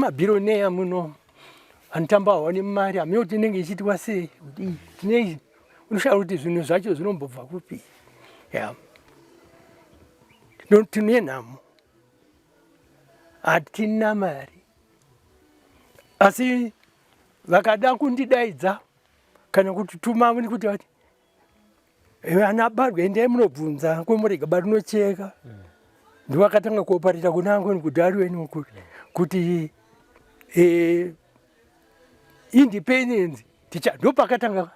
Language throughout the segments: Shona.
mabhironeya muno anotamba hawa nemari hameno kuti inenge ichiitwa sei tine unoshaya kuti zvinhu zvacho zvinombobva kupi ya tine nhamo hatina mari asi vakada kundidaidza kana kutituma kuti vati Ana barwe endai munobvunza kwemurega barinocheka. Ndovakatanga kuopareta kuna angoni kuDarwin uku kuti eh, independence ticha ndopakatanga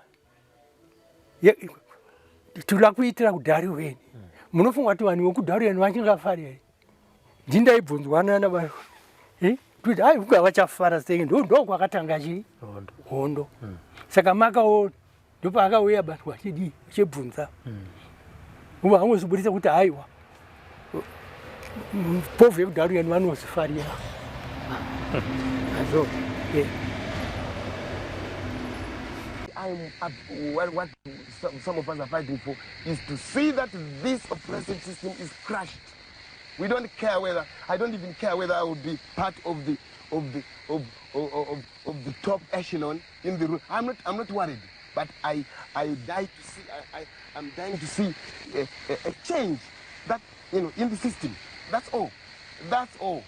tinoda kuitira kuDarwin. Munofunga kuti vanhu vekuDarwin vachingafari here? Ndindaibvunzwa nana barwe. Eh? Kuti ai vachafara sei ndo ndokwakatanga chi hondo. Saka makaona Ndopaakauya batwa achidii achibvunza uva mm. vangoziburitsa kuti haiwa povhu yekudharuyani vanozifarira azvo yeah. I'm, what, what some of us are fighting for is to see that this oppressive system is crushed. We don't care whether, I don't even care whether I will be part of the, of the, of, of, of, of the top echelon in the room. I'm not, I'm not worried, but I, I die to see, I, I, I'm dying to see a, a, a change that, you know, in the system. That's all. That's all.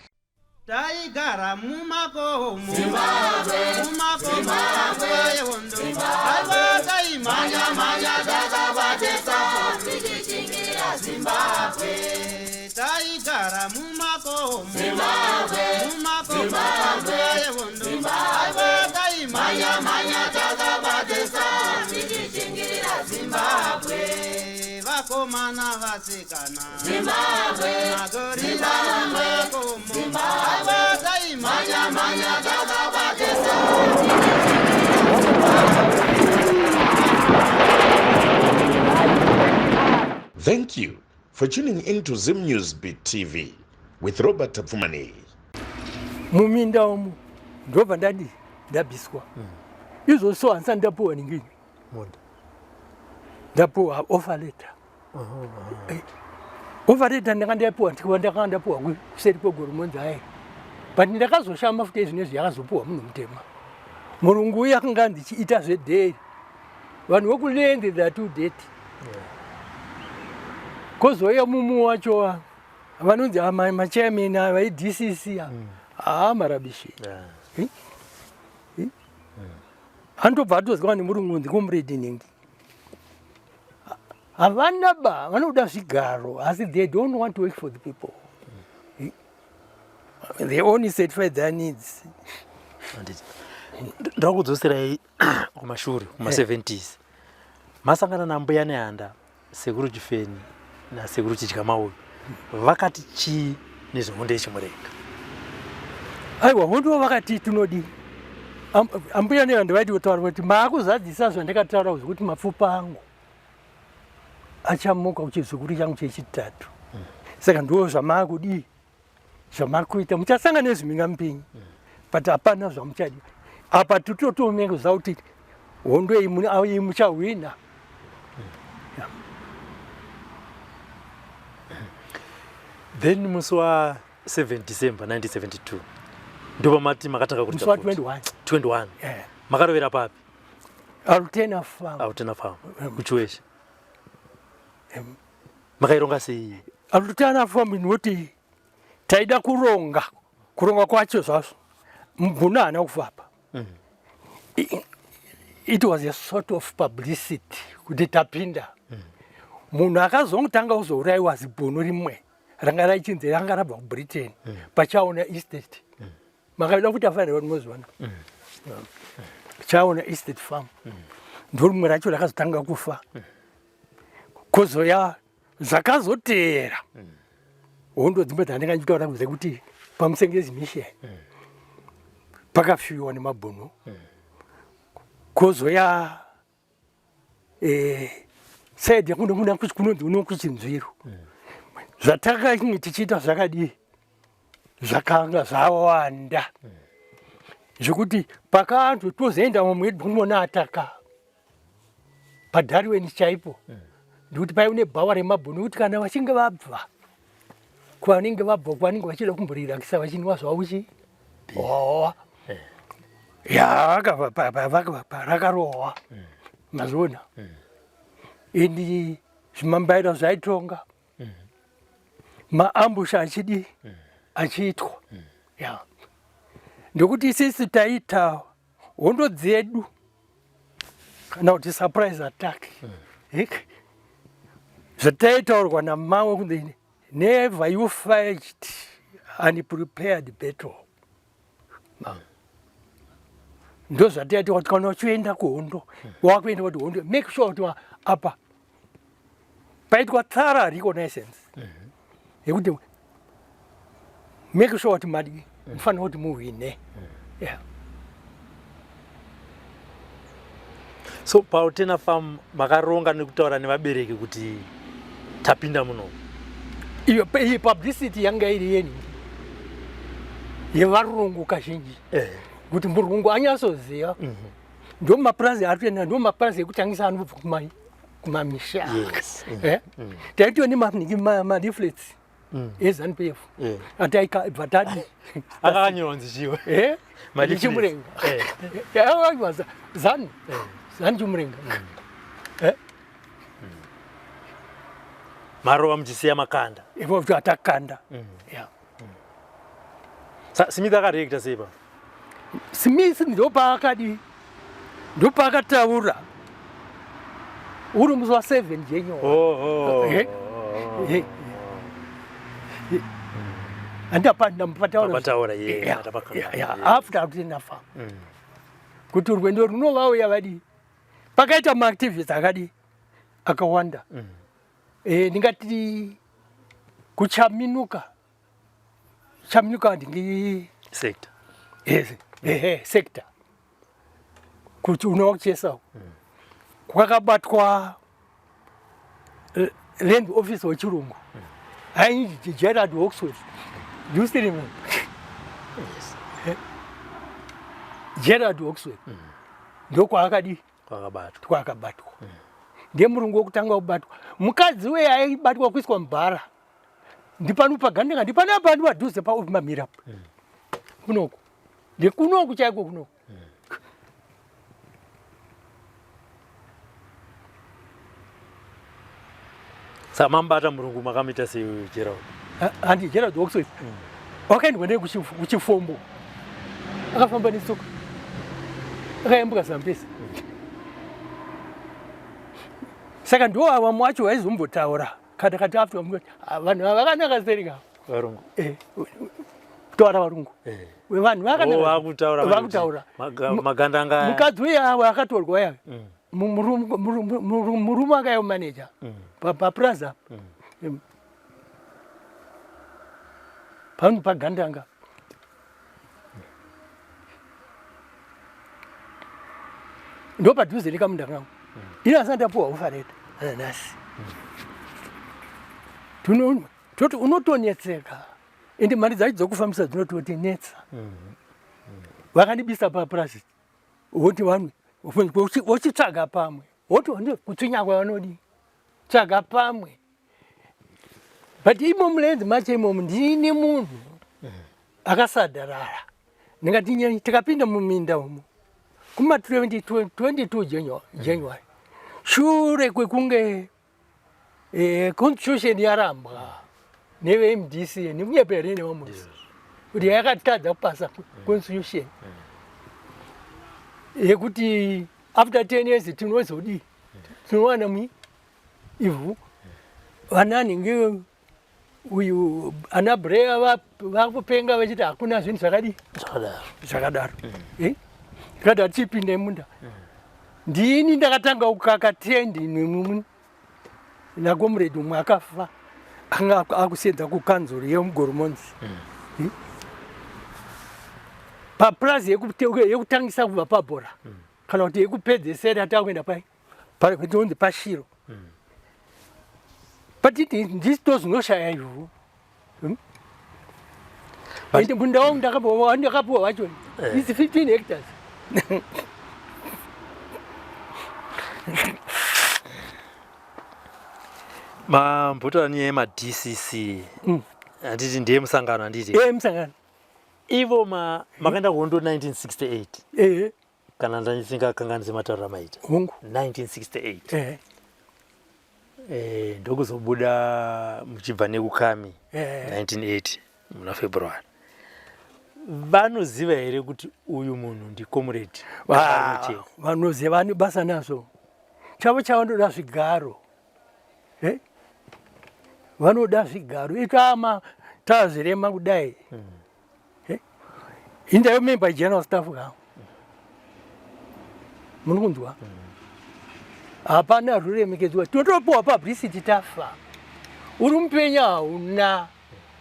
Taigara mumakomo mumakomo yehondo aiwa taimhanya mhanya takabatesa tichichingira Zimbabwe taigara mumakomo mumakomo yehondo aiwa taimhanya mhanya takabatesa tichichingira Zimbabwe vakomana vasikana Zimbabwe magorira mumakomo aiwa taimhanya mhanya takabatesa Thank you for tuning in to Zim News Beat TV with Robert Tapfumaneyi. Muminda umu ndobva ndadi ndabviswa mm. Izvozvo so handisati ndapuwa ningini munda ndapuwa offer letter uh -huh. eh, offer letter ndanga ndapuwa ndikuva ndakanga ndapuwa kuseri kwegoromonzi aye but ndakazoshama futi izvinezvi yakazopuwa munhu mutema murungu uya akanga andichiita zvedheri vanhu vekuland they are too dirty kozouya mumu wacho vanonzi machairman ava idcc mm. haa marabishi eh? Eh? Anotobva atozwa nemurungu kunzi comrade nhingi havana ba vanoda zvigaro asi they don't want to work for the people mm. They only satisfy their needs. Ndoda kudzoserai kumashure kuma-70s masangana nambuya nehanda sekuru chifeni nasekuru chidyamauyu vakati chii nezvehondo yechimurenga aiwa hondo vakati tinodii ambuya nehanda vaiti kutaura kuti maakuzadzisa zvandakataura zvekuti mapfupa angu achamuka kuchizukuru changu chechitatu saka ndo zvamaakudii zvamakuita muchasangana nezvimhingamupinyi but hapana zvamuchadi apa titotooneka kuziva kuti hondo iyi muchahwina then musi wa 7 December 1972 ndopamati makatanga kuridza musi wa 21 21 yeah. makarovera papi Altena Farm Altena Farm kuChiweshe makaironga sei Altena Farm inoti taida kuronga kuronga kwacho zvazvo mubhunu haana kufamba mm. It was a sort of publicity kuti tapinda mm. Munhu akazongotanga kuzourayiwa zibhunu rimwe ranga raichinzi ranga rabva kuBritain mm. Pachaona estate mm. Makada kuti afanira kuti moziwana mm. Chaona estate farm mm. Ndorimwe racho rakazotanga kufa mm. Kozoya zvakazoteera mm. Hondo dzimwe dzandinga ndichitaura dzekuti pamusengezi mission mm. Pakafiwa nemabhunu mm. Kozoya eh, side yakuno kunonzi uno kuchinzwiro mm. Zvatakange tichiita zvakadii zvakanga zvawanda mm. Zvekuti pakantu tozoenda mumwe kunoona ataka paDarwin chaipo mm. Ndikuti paive nebhawa remabhunu kuti kana vachinge vabva kwavanenge vabva kwavanenge vachida kumborirakisa vachinwa zvavo chi Owa. Ya, rakarohwa. Mazviona? Indi zvimambaira zvaitonga. Maambusha achidi achiitwa. Ya. Ndokuti isisi taita hondo dzedu kana kuti surprise attack. Hek. Zvataitaurwa namawe kunzi never you fight unprepared battle. Ndozvataita kuti kana uchienda kuhondo wakuenda kuti hondo make sure kuti apa paitwa thorough reconnaissance yekuti make sure kuti madi mufanira kuti muhwine. Yeah. So pautena farm makaronga nekutaura nevabereki kuti tapinda muno? Iyo iyi publicity yanga iri yeni yevarungu kazhinji kuti murungu anyatsoziva ndo mapurazi ari kuenda, ndo mapurazi ekutangisa anobva kumamisha. Taitiwa nemaleaflets eZanu PF ataikabva tadi Akakanyorwa nzichiwe? Maleaflets. Chimurenga. Zanu Zanu Chimurenga. Marova muchisiya makanda? Ivo atakanda. Yeah. Smith akareacta sei pa? Smith ndopaakadi ndopaakataura uri musi wa7 January. Oh, oh. Handapataura. Pataura, yeah, Yeah, after kuti nafa kuti rwendo runovauya vadii, pakaita maactivists akadii akawanda. Ndingati kuchaminuka Chaminuka ndingi sector. Yes, ehe, sector kuti unochesa kwakabatwa land office wechirungu ainzi Gerard Hawksworth. Do you still remember? Yes. Gerard Hawksworth ndokwaakadii Kwakabatwa. Kwakabatwa. Ndiye murungu wokutanga kubatwa. Mukadzi uye aibatwa kuiswa mubhara ndipano pagandanga, ndipano apa, ndi padhuze paumamira kunoku, ndekunoku chaiko kunoku. Saka mambata murungu makamuita sei Gerald? Handi Gerald Hawksworth wakaendwa naye kuchifombo, akafamba netsoka, akayambuka Zambezi. Saka ndo vamwe vacho vaizombotaura kana kati after vanhu ava vakanaka serika. Varungu. Kutaura varungu. Vanhu vakanaka. Oh, vakutaura. Vakutaura. Magandanga. Mukadzi uya akatorwa uya, murume akaiva manager paplaza pano pagandanga. Ndo padhuze nekamunda kangu. Ino asati ndapuwa offer letter nanhasi. Toti unotonetseka, ende mari dzacho dzokufambisa dzinototinetsa. Vakandibisa papurazi, woti vanhu wochitsvaga pamwe, woti kutsvinya kwavanodi tsvaga pamwe. But imo mulenzi macho imomo ndini munhu akasadharara. Ndingati nyenyi tikapinda muminda umo kuma 22 January shure kwekunge constitution yarambwa neveMDC nekunyepera nevamwe kuti yakatadza kupasa constitution yekuti after 10 years tinozodii, tinowana mui ivhu. Vananhingi uyu ana Brea vakupenga vachiti hakuna zvinhu zvakadii zvakadaro. Zvakadaro. Tikati hatichipinde munda. Ndini ndakatanga kukaka tendi nacomrade umwe akafa, anga akusenza kukanzuru yemuGoromonzi. Papurazi yekutangisa kubva pabhora kana kuti yekupedzesera takuenda pai tonzi pashiro patiti ndisito zvinoshaya ivhu. Ende munda wangu ndakapuwa wacho is 15 hectares. Mambotaura nyaya yemaDCC, handiti? Ndiye musangano, handiti? E, musangano. Ivo ma makaenda kuhondo 1968. Ehe. Kana ndandisingakanganisi matauriro amaita. Hongu. 1968. Ehe. Eh, ndokuzobuda muchibva nekukami Eh. 1980 muna February. Vanoziva here kuti uyu munhu ndicomrade? Va- Vanoziva vane basa nazvo. Chavo chavanoda zvigaro. Eh? Vanoda zvigaro. Itama tazvirema kudai. Eh? Inda member general staff ka. Muri kunzwa? Hapana ruremekedzwa. Totopuwa publicity tafa. Uri mupenya hauna.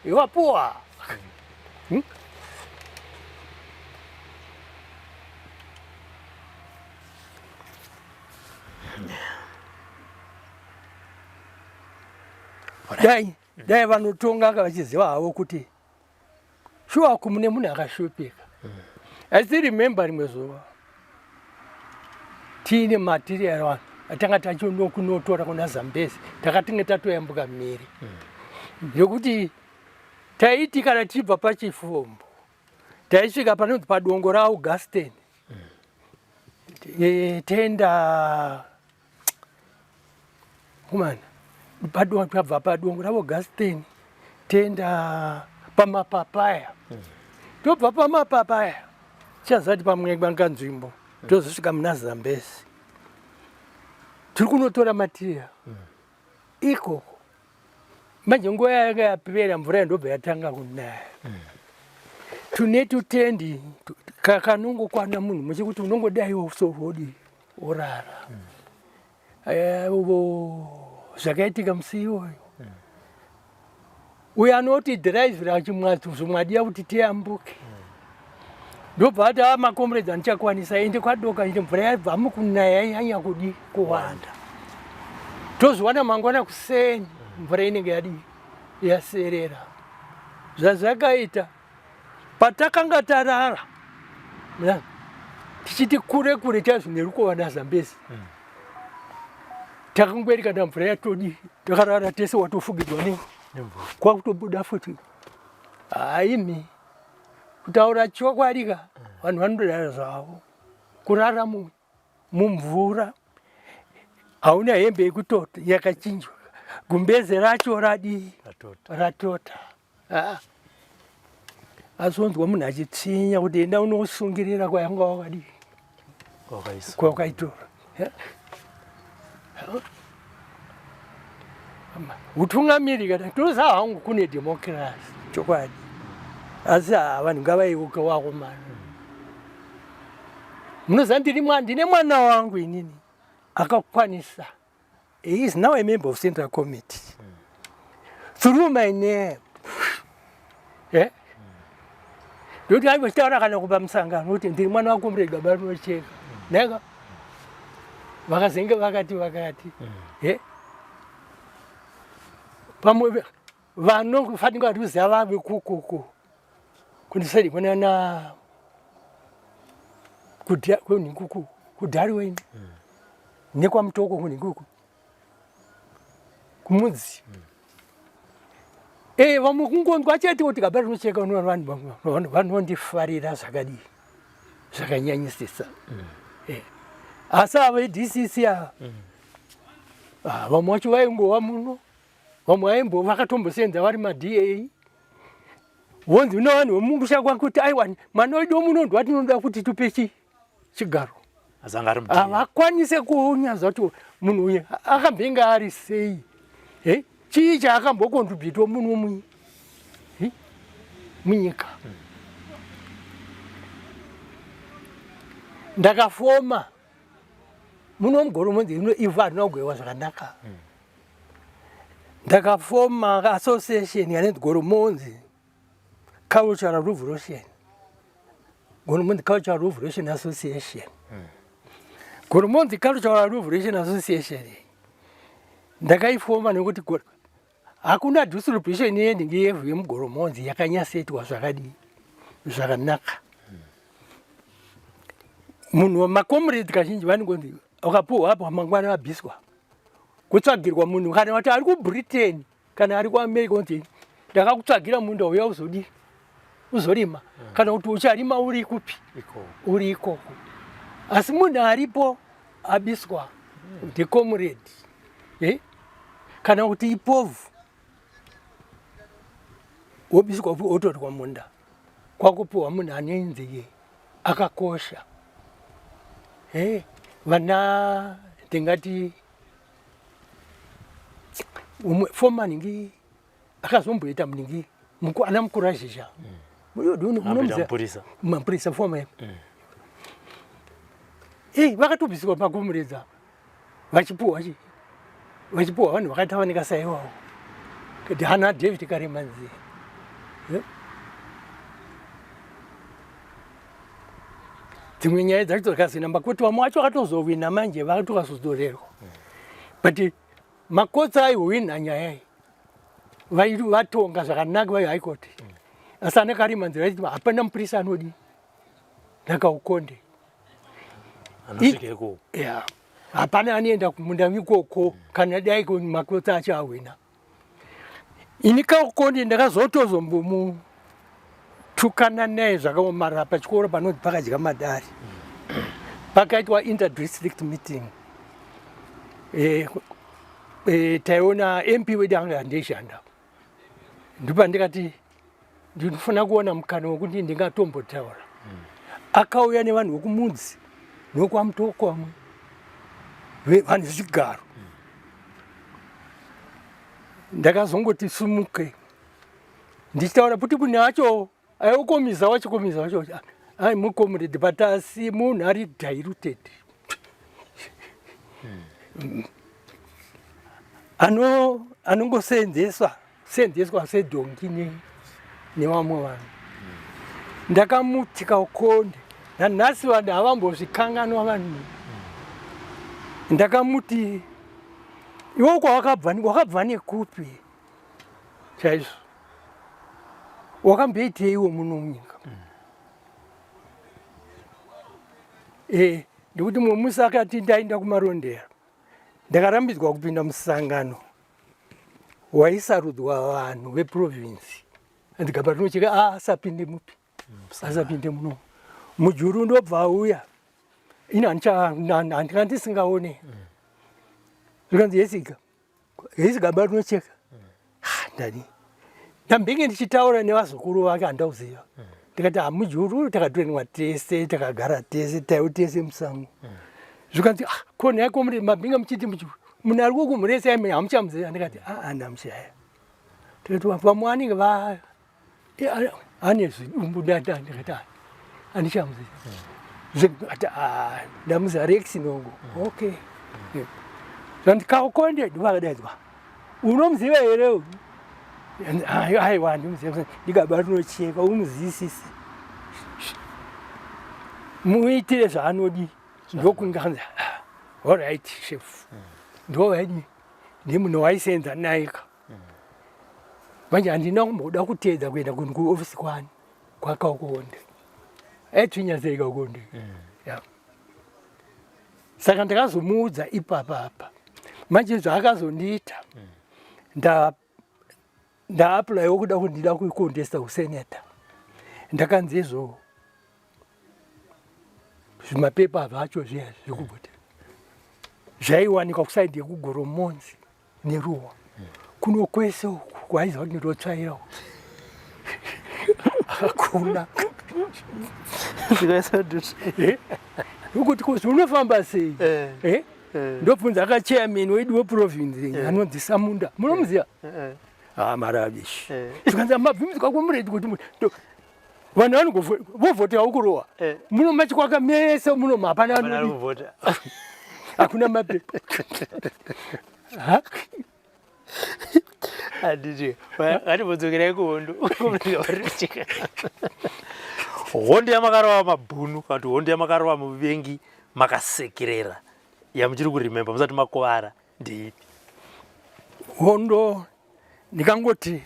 Iwapuwa. Hmm? Dai dai vanotonga ka vachiziva havo kuti shuwa kumune munhu akashupika. I still remember rimwe zuva tiine material vanhu atanga tachinokunotora kuna Zambezi takatinge tatoyambuka mhiri nekuti taiti kana tichibva pachifombo taisvika panonzi padongo raAugustine tenda kumana padongo tabva padongo raAugustine tenda pamapapaya tobva pamapapaya tichazati pamwe nzvimbo tozosvika muna Zambezi tiri kunotora material ikoko manje nguva yanga yapera mvura yandobva yatanga kunaya tune tutendi kanongokwana munhu muchikuti unongodaiwo sorodi orara uvo zvakaitika musi iwoyo uyo anoti dhiraivhira chimwadiya kuti tiyambuke ndobva ati a makomrades andichakwanisa ende kwadoka ende mvura yabva mukunaya yanyanya kudi kuwanda tozviwana mangwana kuseni mvura inenge yadii yaserera zvazvakaita patakanga tarara tichiti kure kure chaizvo nerukova naZambezi takangwerikana mvura yatodi takarara tese watofugidzwa ne kwakutobuda futi haimi kutaura chokwadi ka vanhu vanodara zvavo kurara mumvura hauna hembe yekutota yakachinjwa gumbeze racho radii ratota Azonzwa munhu achitsinya kuti enda unosungirira kwayanga wakadii kwawakaitora. Utungamiri kana toza hangu kune democracy chokwadi, asi vanhu ngavaiuke wakomana. Munoziva ndiri mwana, ndine mwana wangu inini akakwanisa. He is now a member of Central Committee. Through my name. Eh? Ndokuti aivochitaura kana kupa musangano kuti ndiri mwana wako murega barinocheka. Neka vakazenge vakati vakati. Eh? Pamwe vanofanirwa kuziva vave kukuku kundiseri kunana kunhinguku kudhariweni nekwamutoko kunhinguku kumudzi Eh, vamwe kungonzwa chete kuti gaba rinocheka vanhu vanondifarira zvakadii zvakanyanyisisa Eh, asi ava veDCC ava ah, vamwe vacho vaingova muno vamwe vaimbo vakatombosenza vari maDA vonzi una vanhu vemumusha kwakuti aiwa mwana wedu muno ndowatinoda kuti tupe chi chigaro havakwanise kunyaza kuti munhu uyu akambenge ari sei eh, chii chaakambokontributwa muno eh, munyika ndakafoma muno mugoromonzi ino ivhu harina kugoiwa zvakanaka ndakafoma association yanonzi Goromonzi Cultural Revolution, Goromonzi Cultural Revolution Association. Goromonzi Cultural Revolution Association ndakaifoma nekuti hakuna distribution yenhingi yevhu yemugoromonzi yakanyatsoitwa zvakadii zvakanaka. Munhu makomrades kazhinji vanongonzi ukapuhwa apo mangwana vabviswa kutsvagirwa munhu kana vati ari kuBritain kana ari kuAmerica unzi ndakakutsvagira munda uya uzodii Uzorima kana kuti ucharima uri kupi? Uri ikoko. Asi munhu aripo abiswa ndicomrade eh? Kana kuti ipovhu wobiswa wotorwa munda kwakupiwa munhu anenzi akakosha eh? Vana ndingati umwe foma ningi akazomboita muningi ana mukuru azhizha mapurisa foma ei vakatobviswa pakomuredza vachipuwa chi vachipuwa vanhu vakaita vaneka saiwawo kuti hana David Karemanzi. Dzimwe nyaya dzacho dzakazina makuti vamwe vacho vakatozowina manje vakatokazozorerwa, but makotsi aihwina nyaya iyi vatonga zvakanaka vai high court, asi ana Karimanzira vaiti hapana mupurisa anodi nakaukonde anosvika ikoko. Yeah, hapana anoenda kumunda ikoko kana dai makotsi acho ahwina. Ini Kaukonde ndakazotozombomutukana naye zvakaomarara pachikoro panonzi Pakadya Madari. Pakaitwa interdistrict meeting, taiona MP wedu anga andishanda, ndipo ndikati ndinofanira kuona mukana wekuti ndingatombotaura. Akauya nevanhu vekumudzi nokwaMutoko, vamwe vanhu zvigaro. Ndakazongoti sumuke ndichitaura kuti kune acho aiokomisa wachikomisa wacho ai mucomrade, but asi munhu ari diluted ano anongosenzeswa senzeswa sedhongi nevamwe vanhu. Ndakamuti Kaukonde, nanhasi vanhu havambozvikanganwa vanhu. Ndakamuti, iwe kwawakabva wakabva nekupi chaizvo? Wakamboiteiwo muno munyika? Ndikuti mumwe musi akati ndaenda kuMarondera, ndakarambidzwa kupinda musangano waisarudzwa vanhu veprovinsi. Ndikabva rinocheka asapinde mupi, asapinde muno. Mujuru ndobva auya, ini handinga ndisingaone. Zvikanzi yesiga hesi gaba rinocheka. Ndani ndambenge ndichitaura nevazukuru vake handauziva. Ndikati hamujuru takatoenwa tese, takagara tese, taiwo tese musango. Zvikanzi, ah, ko nhai komuri mabhinga muchiti mujuru munhu ari kukumhuresa imi hamuchamuziva? Ndikati aa, ndamushaya. Ndikati vamwe vanenge va ane zvidumbu ndata. Ndikati handichamuziva. Ati ndamuziva Rex Nongo. Okay, zvanzi Kaukonde ndovakadaidzwa, unomuziva here uyu? Aiwa, handimuziva. Ndigaba rinocheka umuzisise, muitire zvaanodi. Ndokunganzi alright chef. Ndo ndimunhu waisenza naika manje handina kumboda kuteedza kuenda kuofisi kwani kwaKaukonde, aitsvinya sei Kaukonde. Yeah. Saka ndakazomuudza ipapa apa. Manje zvaakazondiita, ndaapplywo kuda kuti ndida kucontesta useneta, ndakanzi izvo zvimapepa zvacho zviya zvekuvhotera zvaiwanikwa kuside yekuGoromonzi neRuwa kuno kwese uku kwaiziva kuti ndinotsvaira uku hakuna. Ukuti kuzi unofamba sei? Ndobvunza akachairman wedu weprovince anonzi Samunda, munomuziva? Ah, marabishi. Zvikanzi mabvunzi kwamuredi kuti vanhu vanongovhotera ukurowa muno machikwaka mese muno hapana anodi, hakuna mapepa. Ha? Handiti ngatimbodzokerai kuhondo. Hondo yamakarova mabhunu kana kuti hondo yamakarova muvengi makasekerera yamuchiri kuremember musati makuvara ndeipi? Hondo ndikangoti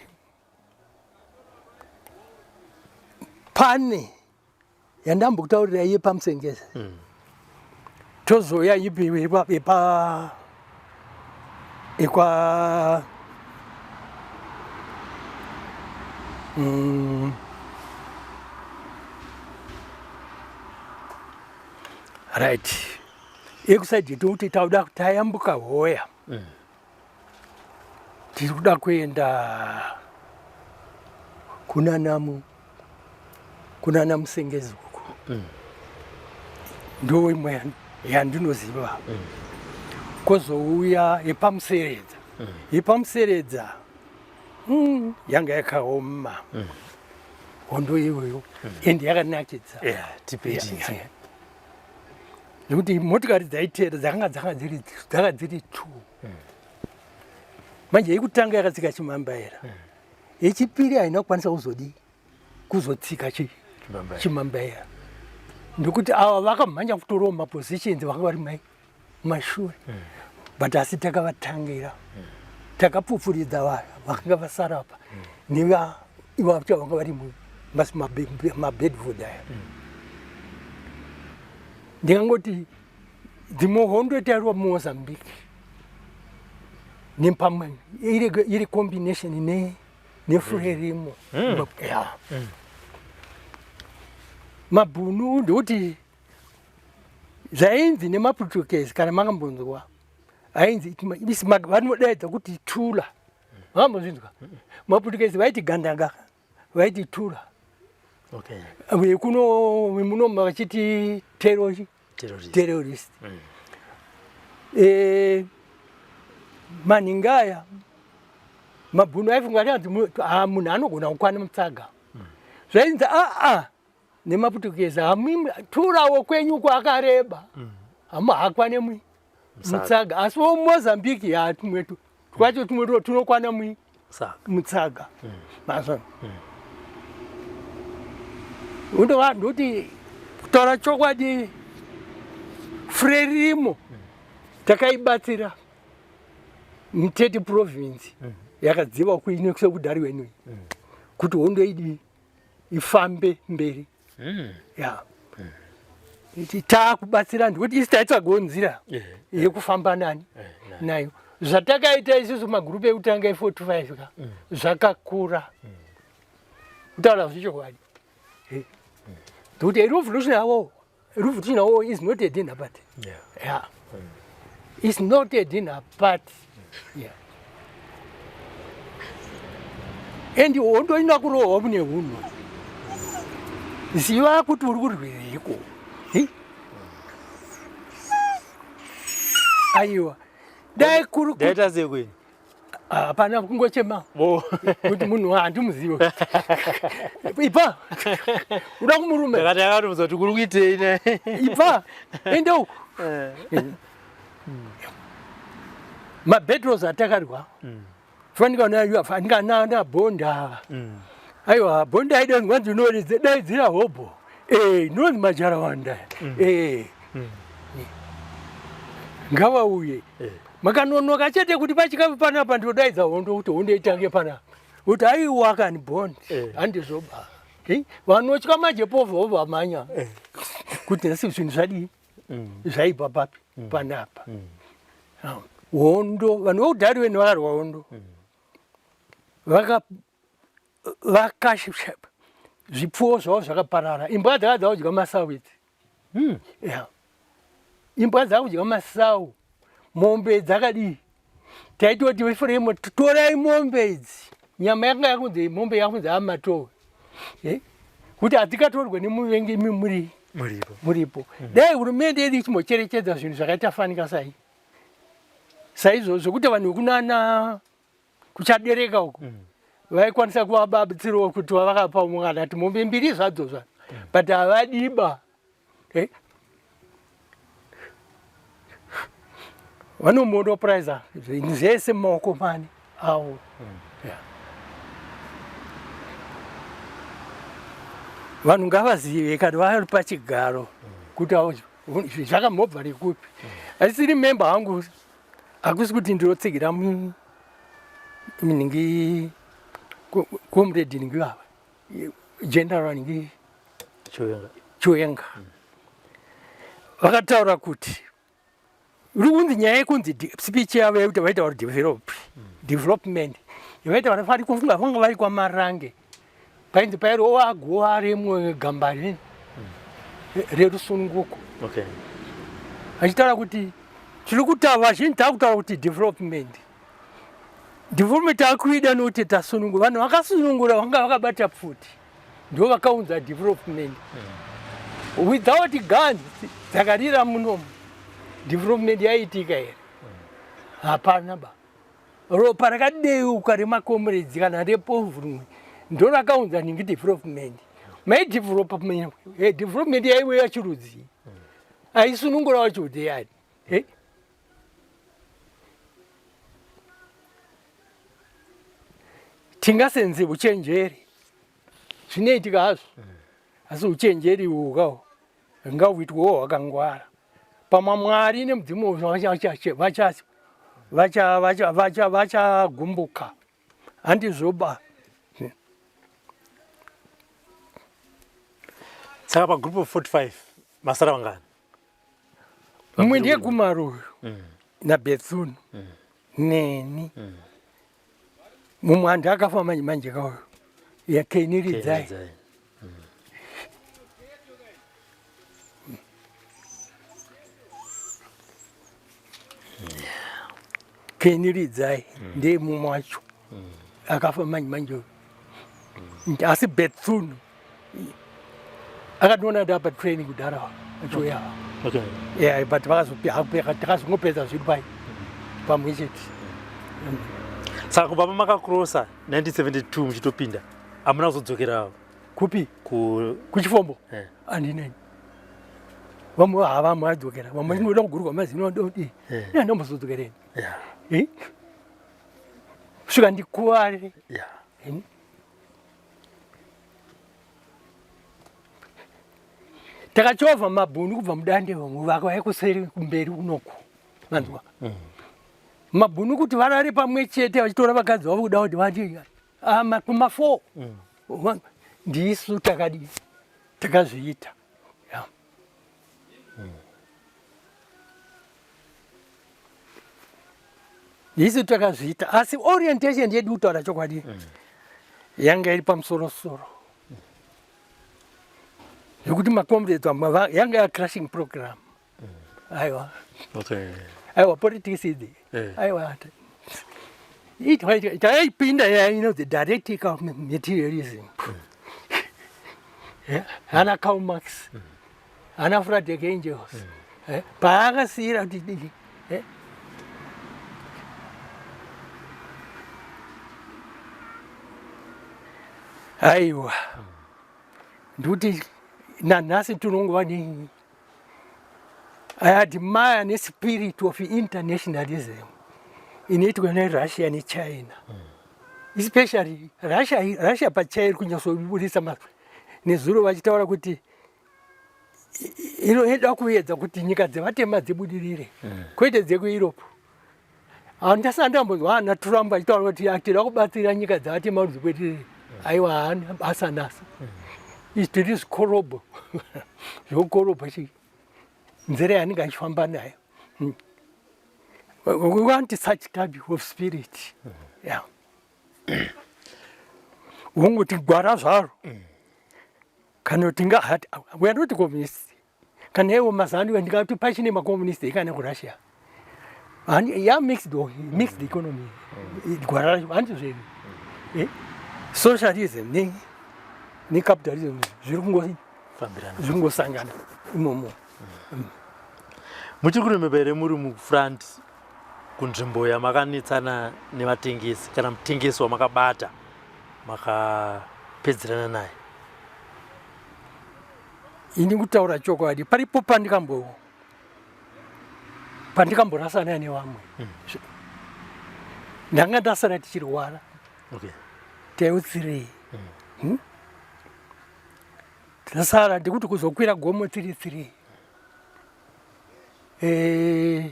pane yandambokutaurira iye paMusengezi, tozouya ipi yepa ekwa Right, yekusaidi tokuti tauda tayambuka hoya mm. Tiri kuda kuenda kunanamu kunana Musengezi uko mm. Ndo imwe yandinoziva mm. Kozouya yepaMuseredza mm. Yepamuseredza mm, yanga yakaoma mm. Hondo iyoyo mm. Ende yakanakidza yeah, yeah, nekuti motikari dzaiteera dzakanga dzanga dziri dzaka dziri two mm. Manje yekutanga yakatsika chimambaira mm. Yechipiri haina kukwanisa kuzodii kuzotsika chi chimambaira nekuti ava vakamhanya kutorawo mapositions vanga vari mai mashure mm. But asi takavatangira mm. Takapfupfuridza vanhu vakanga vasara apa mm. Neva ivacho vanga vari mabedford aya mm. Ndingangoti dzimwe hondo tairwa muMozambique nepamwe iri combination ne neFrelimo mm. Yeah. Mm. Mabhunu ndikuti zvainzi nemaPortuguese kana makambonzwa ainzi vanodaidza kuti tula makambozvinzwa maPortuguese vaiti gandanga vaiti tula okay. Kuno muno vachiti terrorist mm. E, manhingaya mabhunu aifunga kuti munhu anogona kukwana mutsaga mm. Zvainzi aa nemaPutukezi hamimi turawo kwenyu kwakareba mm. Hamuhakwane mwi mutsaga asi wo Mozambique ya tumwe twacho tumwe tunokwana mwi mutsaga mm. Mazona mm. Undova ndoti kutaura chokwadi Frelimo mm. Takaibatsira mutete province mm. Yakadziva kuine sekudari wenui mm. Kuti hondo idii ifambe mberi mm. Ya mm. Taakubatsira ndikuti isi taitsvagawo nzira yekufamba nani nayo zvatakaita isusu magurupu ekutanga e425 ka mm. Zvakakura mm. Kutaura zvechokwadi ndikuti mm. Revolution yavo revolution yavo is not a dinner party yeah. Yeah. Mm. It's not a dinner party yeah. And hondo ina kurohwa mune hunhu ziva kuti uri kurwireiko aiwa dai kuri daita sei kwenyu hapana kungochema kuti munhu handimuzive ipa uda kumurume ndakati akatomuza kuti kuri kuitei ne ipa ende uku eh. Mabattles atakarwa mm. Fanika na bhonda mm. Aiwa bhonda aida nwanzi unoridza daidzira hobho eh inonzi majarawanda mm. Eh mm. Ngavauye eh. Makanonoka chete kuti pachikafu panapa ndinodaidza hondo kuti hondo itange panapa kuti aiwa kani bond eh. Handizvoba eh? Vanotya manje povha vamhanya eh. Kuti nhasi zvinhu zvadii mm. Zvaibva papi mm. Panapa mm. Hondo vanhu vekudhari vene vakarwa hondo mm. Vaka vaka zvipfuwo zvavo zvakaparara imbwa dzaka dzakudya masau idzi mm. Yeah. Imbwa dzakudya masau mombe dzakadii taitoti vefuremo torai mombe idzi nyama yakanga yakunzi mombe yakunzi amatowe eh? Kuti hadzikatorwe nemuvengi imi muri muripo muripo mm. Dai hurumende yedu ichimbocherechedza zvinhu zvakaita fanika sai saizvozvo zvekuti vanhu vekunana kuchadereka uko mm. Vaikwanisa kuvabatsirawo kuti vavakapa umwe kana kuti mombe mbiri zvadzo zva mm. But havadiba eh? Vanomonopriza zvinhu zvese mumaoko mani avo mm. Yeah. Vanhu ngavazive kana vari pachigaro mm. Kuti zvakambobva nekupi mm. Asi remember hangu hakusi kuti ndinotsigira ningi comrade ningi vava general ningi Chiwenga mm. Vakataura kuti uri kunzi nyaya yekunzi speech yavo yekuti vaita vari develop mm. Development yavaita vanofanira kufunga vanga vari kwaMarange painzi pairova guva remwe gamba mm. Rerusununguko okay. Achitaura kuti tiri kutaura vazhinji takutaura kuti development. Development takuida nokuti tasunungura. Vanhu vakasunungura vanga vakabata pfuti. Ndivo vakaunza development. Without guns dzakarira munomu development yaiitika here? Hapana ba. Ropa rakadeuka remakomredzi kana repovhu ndorakaunza nhingi development. Mai development, eh, development yaiwe yachirudzi. Aisunungura wacho kuti yani. Eh? Tingasenze uchenjeri. Zvinoitika hazvo. Asi uchenjeri ukawo ngauitwewo hwakangwara. Pamwe Mwari nemudzimu vachagumbuka. Handizvoba. Saka pagroup of 45 masara vangani? Mumwe ndiye Gumaro uyu naBethune neni. Mumwe anhu akafa manje manje kauyu yaKeni Ridzai. Keni Ridzai ndiye mumwe wacho akafa manje manje uyu. Asi Bethune akatoona ndapa training kudhara achiuya. Okay. Yeah, but vakazopera takazongopedza zvedu pai pamwe chete. Saka kubva pamakakrosa 1972 muchitopinda hamuna kuzodzokera Kupi? Ku Kuchifombo? Eh. Andinei. Vamwe havamwe vadzokera, vamwe vanoda kugurwa mazino vanoda kudii. Eh. Ine handimbozodzokereni. Yeah. Eh? Kusvika ndikuvare. Yeah. Eh? Takachovha mabhunu kubva mudande vamwe vakauya kuseri kumberi unoku. Vanzwa. Mabhunu kuti varare pamwe chete vachitora vakadzi vavo kuda kuti vati ah, kuma 4. Ndisu takadii takazviita. Yeah. Ndisu takazviita asi orientation yedu kutaura chokwadi yanga iri pamusoro soro zvekuti macomrades vamwe yanga ya crashing program. Aiwa. Okay. Aiwa politics idzi. Eh. Aiwa. Taipinda ya inonzi dialectical materialism. Yeah. Ana Karl Marx. Ana Friedrich Engels. Eh, paakasiyira kuti dii, eh. Aiwa. Ndikuti nanhasi tinongova ne I admire nespirit of internationalism inoitwa neRussia neChina. Especially Russia, Russia pachayo iri kunyatsobudisa nezuro vachitaura kuti inoda kuedza kuti nyika dzevatema dzibudirire kwete dzekuEurope. Handisati ndambonzwa ana Trump achitaura kuti tinoda kubatsira nyika dzevatema kuti dzibudirire. Aiwa, haana basa naso. Izvi tiri zvikorobho zvokorobho chi nzira yaanenge achifamba nayo. We want such type of spirit. Yeah. Wongoti gwara zvaro. Kana kuti ngahati, we are not communists. Kana iwo mazanu ndingati pachine macommunist kana kuRussia. Ya mixed, mixed economy. Gwara racho handizvo zvedu. Eh? Socialism ne necapitalism zviri Fambirana. zviri kungosangana imomo. Muchiri kuremeba here muri mufront kunzvimbo yamakanetsana nevatengesi kana mutengesi wamakabata makapedzerana naye? Ini kutaura chokwadi paripo pandikamborasana nevamwe. Ndanga ndasara tichirwara. Okay. Teutsirei. Tasara ndikuti kuzokwira gomo tiri 3.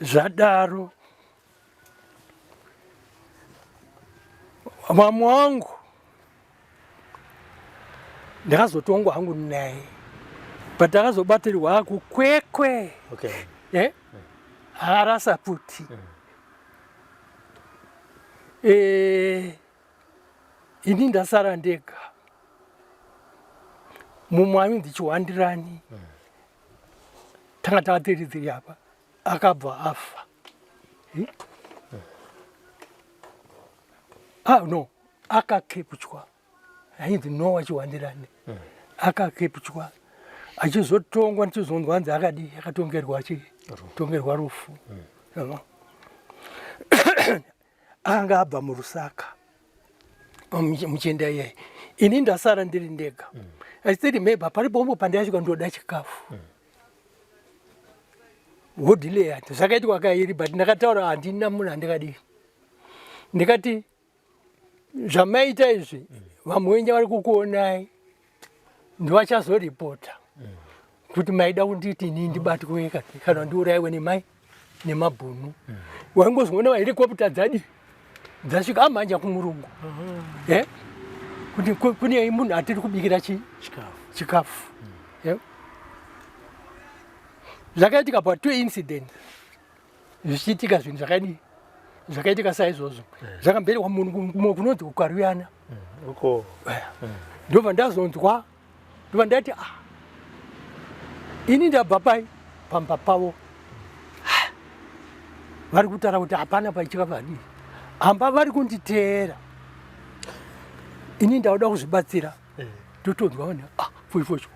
Zvadaro vamwe wangu ndakazotongwa hangu naye but ndakazobatirwa kukwekwe. Okay. Eh? Akarasa puti. Ini ndasara ndega. Mumwe ainzi Chiwandirani. Tanga tava tiri tiri apa akabva afa. Ah no, akakepuchwa ainzi Nowa Chiwandirani. Akakepuchwa achizotongwa ndichizonzwa hanzi akadii akatongerwa achitongerwa rufu. Anga abva muRusaka muchinda iyeye, ini ndasara ndiri ndega. I still remember pari pombo pandasvika ndoda chikafu. Wodileya zvakaitwa kairi, but ndakataura handina munhu andikadii, ndikati zvamaita izvi vamwe venyu vari kukuonai ndivachazoripota kuti maida kunditi ini ndibatwe kana ndiurayiwe nemai nemabhunu. Waingozoona vahelikopta dzadi dzasvika amhanja kumurungu kuti kune munhu atiri kubikira chikafu. Zvakaitika pa two incident zvichiitika, zvinhu zvakadii zvakaitika saizvozvo zvakamberekwa munhu kumwe kunonzi kuKaruyana. Uko. Ndobva ndazonzwa, ndobva ndati, ah, ini ndabva pai pamba pavo vari kutaura kuti hapana paichikavadii hamba vari kunditeera, ini ndauda kuzvibatsira. Totonzwa vanhu, ah, foifosho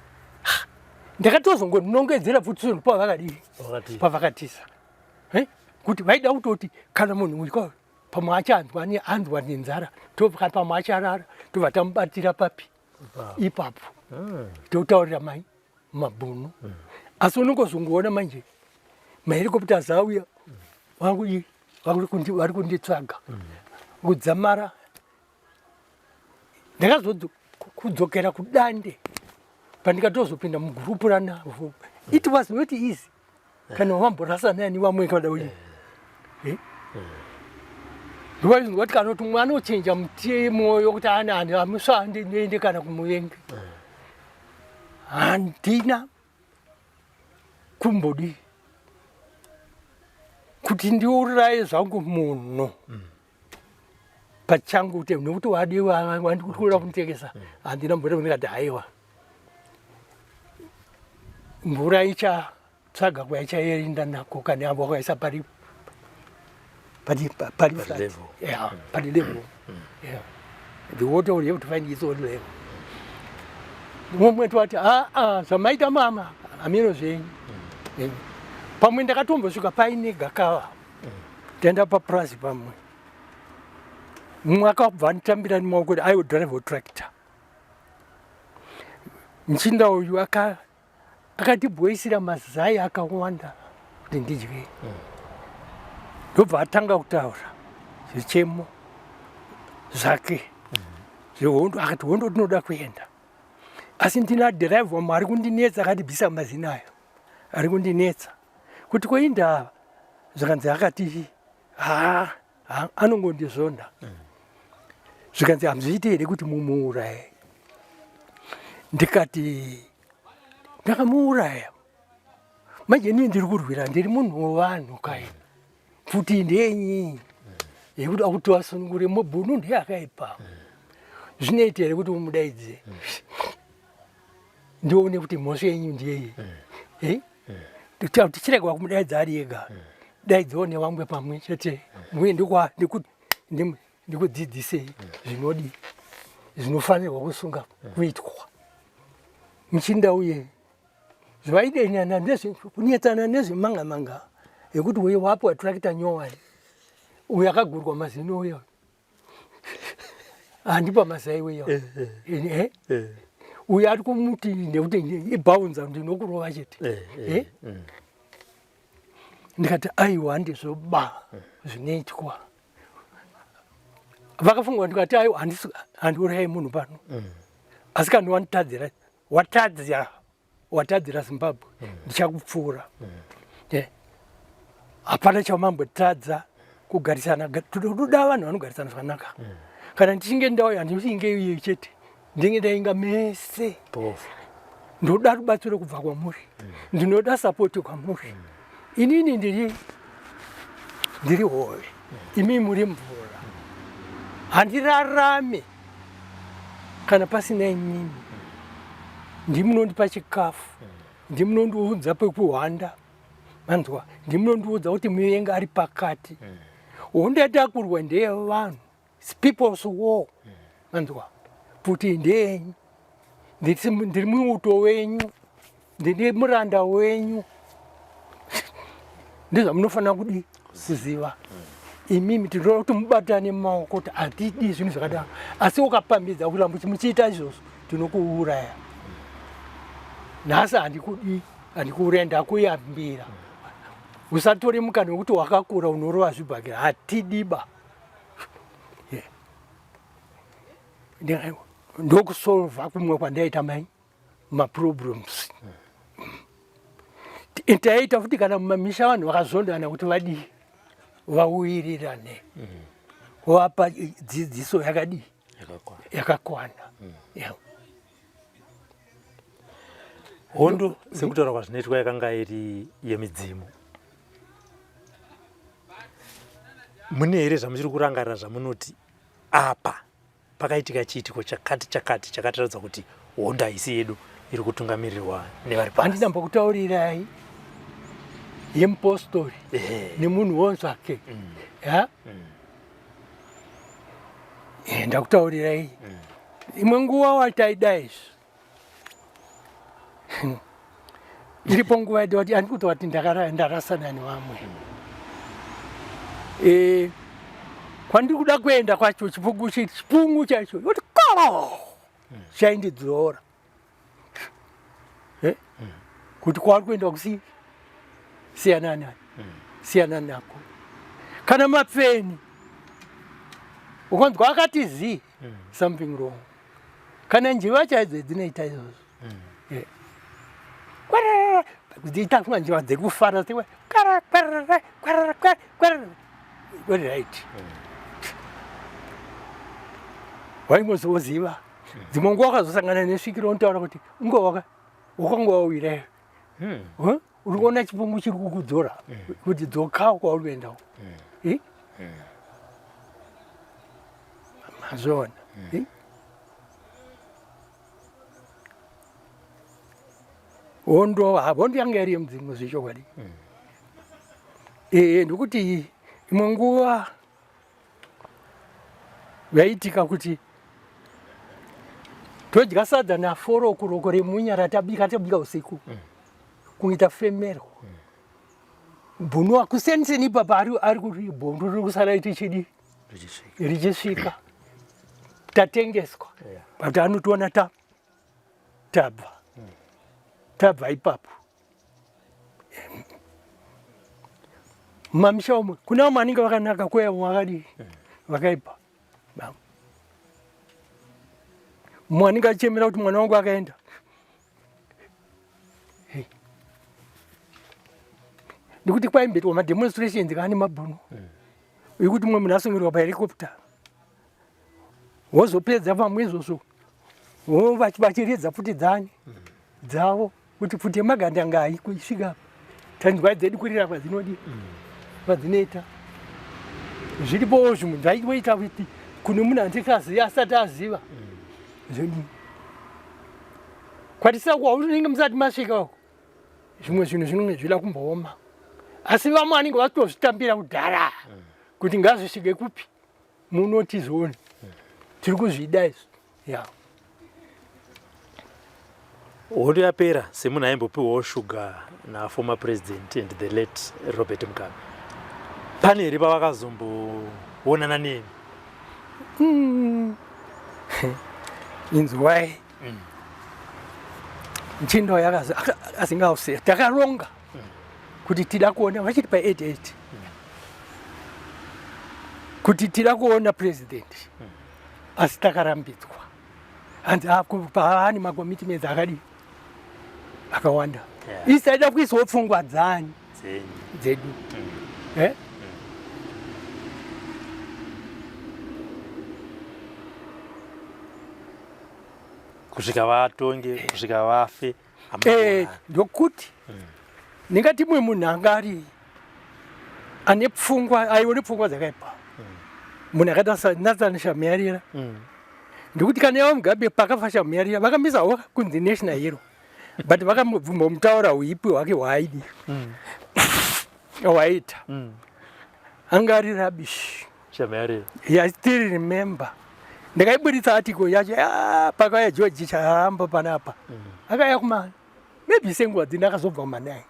ndakatozongonongedzera pfuti pavakadii Vakati. Pavakatisa. Kuti vaida kutoti kana munhu uyu pamwe achanzwa anzwa nenzara, tobva pamwe acharara, tobva tamubatira papi ipapo, totaurira mai mabhunu. Asi unongozongoona manje mahelicopters auya vakudi vari kunditsvaga kudzamara ndakazokudzokera kuDande pandikatozopinda mugurupu ranavo. It was not easy kana wamborasa nani vamwe kada uyi ndovaizwa kuti kana kuti mwana anochinja mwoyo kuti ana ani amusandi ndiende kana kumuvengi. Handina kumbodi kuti ndiuraye zvangu munhu pachangu kuti nekuti wadiwa wandikuda kunditengesa. Handina mbori ndikati haiwa, mvura ichatsvaga kwaichaenda nako kana avo wakaisa pari pari pari flat. Level. Yeah, pari level. Yeah, the water will have to find its own level. Mumwe twati aa zvamaita mama hamino zvenyu. Pamwe ndakatombosvika paine gakava, ndaenda papurazi pamwe mumwe akabva anditambira nemaoko kuti I will drive a tractor. Muchinda uyu akatibhoisira mazai akawanda kuti ndidye. Ndobva atanga kutaura zvichemo zvake zvehondo. Akati hondo tinoda kuenda, asi ndina dhiraivha mwe ari kundinetsa, akatibvisa mazina ayo ari kundinetsa kuti koindava. Zvikanzi akati ha anongondizvonda. Zvikanzi hamuzviiti here kuti mumuuraye? Ndikati ndakamuuraya manje inini ndiri kurwira, ndiri munhu wevanhu kai, pfuti ndeyenyi yekuti akuti vasunungure mubhunu ndiye akaipa. Zvinoita here kuti umudaidze ndione kuti mhosva yenyu ndiyei? Tichirega kumudaidza ari ega, daidzawo nevamwe pamwe chete muye ndikudzidzisei zvinodi zvinofanirwa kusunga kuitwa. Muchinda uye zvaidenyana kunetsana nezvemanga manga yekuti uye wapiwa tractor nyowani, uyo akagurwa mazino uyo handipa mazai uyo, uyo ari kumuti nekuti ibhaunza ndinokurova chete. Ndikati aiwa, handizvo ba zvinoitwa. Vakafunga ndikati aiwa, handiurayi munhu pano, asi kana wanditadzira, watadzira, watadzira Zimbabwe, ndichakupfuura. Hapana chamambotadza kugarisana, toda vanhu vanogarisana zvakanaka. Kana ndichinge ndauya handichinge iye chete, ndinge ndainga mese. Ndoda rubatsiro kubva kwamuri, ndinoda support kwamuri. Inini ndiri hove, imi muri mvura. Handirarame kana pasina imimi. Ndimunondipa chikafu, ndimunondiudza pekuhwanda. Manzwa, ndimunondiudza kuti muvengi ari pakati. Hondo yatakurwa ndeyevanhu, people's war. Manzwa, kuti ndeyenyu, ndiri muuto wenyu, ndiri muranda wenyu. Ndizvamunofanira kudii kuziva. Imimi tinoda kuti mubatane mumaoko kuti hatidi zvinhu zvakadaro, asi ukapambidza kuramba muchiita izvozvo tinokuuraya. Nhasi handikudii, handikuuraya, ndakuyambira. Usatore mukana wekuti wakakura unorova zvibhakera, hatidiba. Ndokusolva kumwe kwandaita mai maproblems. Taita futi kana mumamisha vanhu vakazondana kuti vadii vawirirane, wapa dzidziso yakadii yakakwana. Hondo sekutaura kwazvinoitwa yakanga iri yemidzimu. Mune here zvamuchiri kurangarira zvamunoti apa pakaitika chiitiko chakati chakati chakatiratidza kuti hondo haisi yedu iri kutungamirirwa nevari pasi? Handina mbokutaurirai yemupostori nemunhu wonzvake. Ya? Ndakutaurirai imwe nguva wataida izvi iripo nguva yedu wati andikuti kuti wati ndarasana nevamwe. Kwandiri kuda kuenda kwacho chipungu chipungu chacho yoti koro chaindidzora kuti kwauri kuenda kusi siyana nani, siyana nako. Kana mapfeni ukanzwa akati zii, something wrong. Kana njiva chaidzo dzinoita izvozvo. Kwarara, dziita kunga njiva dzekufara, kwarara, kwarara, kwarara, kwarara. Right. Waingozoziva dzimwe nguva wakazosangana nesvikiro unotaura kuti unge wakanga wawira, uri kuona chipungu chiri kukudzora kuti dzoka kwauri kuenda uko. Mazviona? Hondo hondo yanga iri yemudzimu zvechokwadi. Ndokuti imwe nguva yaitika kuti todya sadza naforoko roko remunya ratabika tabika usiku, kuita femerwa bhunu akuseniseni ipapa ari kuti bhondu riri kusara tichidi richisvika tatengeswa, but anotiona ta tabva tabva ipapo mumamisha umwe kuna vamwe vanenge vakanaka kwea vamwe vakadii vakaipa. Mumwe anenge achichemera kuti mwana wangu akaenda. Ndikuti kwaimboitwa mademonstrations kaane mabhunu ekuti mumwe munhu asungirwa pahelicopter, wozopedza pamwe izvozvo vachiridza pfuti dzani dzavo kuti pfuti yemagandanga haisvika, tanzwa dzedu kurira kwadzinodi kwadzinoita. Zviripowo zvimwe zvaitoita kuti kune munhu andikaziva asati aziva zvodii kwatisina kwaunenge musati masvika uko, zvimwe zvinhu zvinenge zvida kumbooma, asi vamwe vanenge vatozvitambira kudhara kuti ngazvisvike kupi munotizoona tiri kuzvida izvi ya. Hondo yapera, semunhu aimbopiwawo shuga naformer president and the late Robert Mugabe, pane here pavakazomboonana nemi? Inzwai, nchindo yakasingausiya takaronga kuti tida kuona vachiti pa 88 kuti tida kuona president, asi takarambidzwa, hanzi paani macommitments akadii akawanda. Isi taida kuisawo pfungwa dzani dzedu. Eh? Kusvika vatonge, kusvika vafe. Ndokuti ndingati mumwe munhu anga ari ane pfungwa aione pfungwa dzakaipa, munhu akaita saNathan Shamuyarira, ndikuti kana yava Mugabe pakafa Shamuyarira vakamisawo kunzi national hero. But vakambomutaura huipi hwake hwaaidi hwaaita. Anga ari rubbish. Shamarira. Yeah, I still remember. Ndakaiburitsa article yacho, ah, pakauya George Charamba panapa. Akauya kuma maybe senguva dzino akazobva kumanai.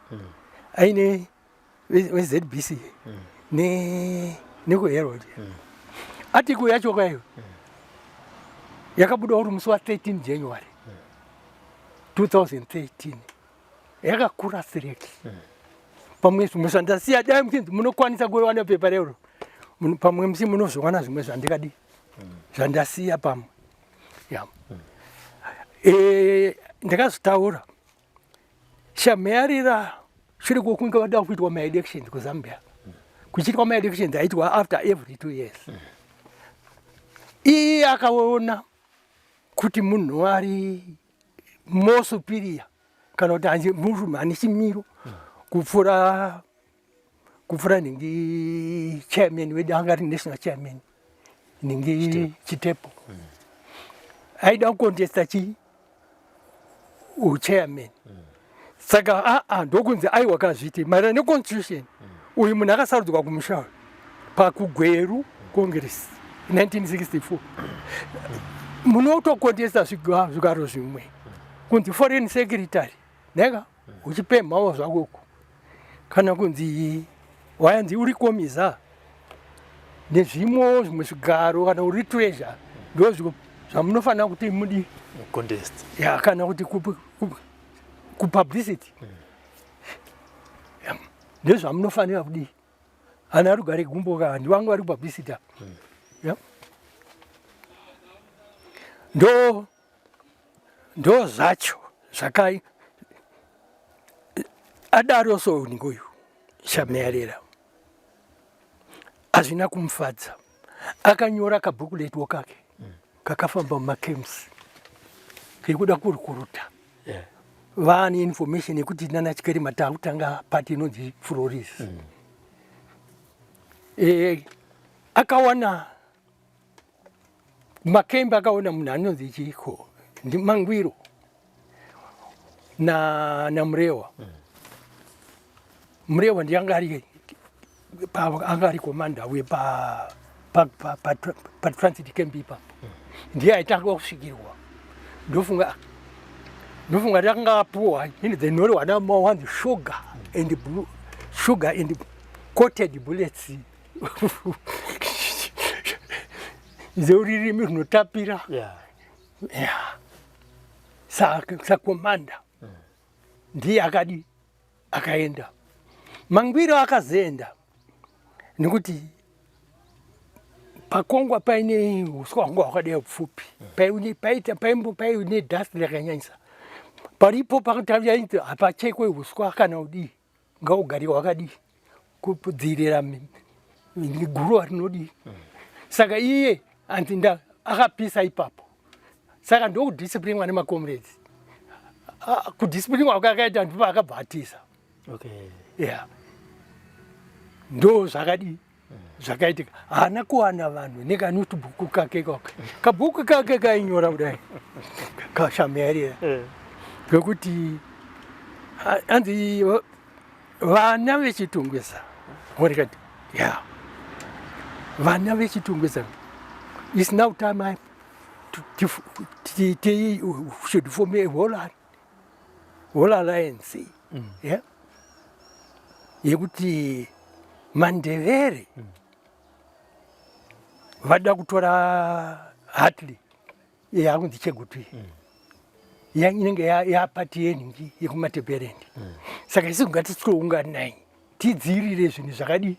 Aine weZBC ne nekuHerald. Article yacho kayo yakabuda uri musi wa 13 January 2013. Yakakura sireki. Pamwe zvimwe zvandasiya dai muchinzi munokwanisa kuwana pepa rero. Pamwe musi munozowana zvimwe zvandikadi zvandasiya pamwe. Yeah. Ndakazotaura Shameyarira shure kwokunge vada kuitwa maelections kuZambia. Kuchiitwa maelections aitwa after every 2 years. Iye akaona kuti munhu ari more superior kana kuti murume ane chimiro kupfuura nhingi chairman wedu anga ari national chairman nhingi Chitepo. Aida kukontesta chi uchairman. Saka aa ndokunzi aiwa kazviti maererano neconstitution uyu munhu akasarudzwa kumusha uyu pakuGweru Congress 1964 munotokontesta zvigaro zvimwe kunzi foreign secretary neka uchipemhawo zvako uko kana kunzi wayanzi uri komisa nezvimwewo zvimwe zvigaro kana uri treasure ndo zvamunofanira kuti mudi contest ya kana kuti kupublicity ndezvamunofanira kudii. Ana Rugare Gumbo ka ndivangu vari kupublicity apa. Ya. Ndo zvacho zvakai adaro so uyu Shameyarira hazvina kumufadza. Akanyora kabhukuletwo kake kakafamba mumacamps kekuda kurukuruta vane information yekuti nana Chikerema takutanga party inonzi Floris. Akawana makembe, akaona munhu anonzi chiko ndi Mangwiro na Murewa. Murewa ndiye anga ari anga ari commander we pa pa pa pa, pa transit camp ipapo. Ndiye aitanga kusvikirwa. Ndofunga rakanga apuwa ini the nori wana wanzi sugar and blue, sugar and coated bullets. Zeururimi runotapira. Yeah. Sa commander. Ndiye akadi akaenda. Mangwiro akazoenda nekuti pakongwa paine uswa hwanga hwakadai upfupi, paine dust rakanyanyisa paripo pakutaiti hapachekwe uswa kana udii ngaugare hwakadii kudziirira guruva rinodii. Saka iye anzi nda akapisa ipapo. Saka ndokudisciplinwa nemacomrades. Kudisciplinwa kwakaita ndipo akabva atiza. Yeah. Ndo zvakadii zvakaitika. Haana kuwana vanhu nekanotibhuku kake kake. Kabhuku kake kainyora kudai kashameyarira ngekuti anzi vana veChitungwiza ndikati ya vana veChitungwiza is now time I to, to, to, should form a whole alliance. Yeah, yekuti Mandevere vada kutora Hartley yakunzi Chegutu inenge yapati yenhingi yekuMatabeleland. Saka isu ngatityounganai tidziirire zvinhu zvakadii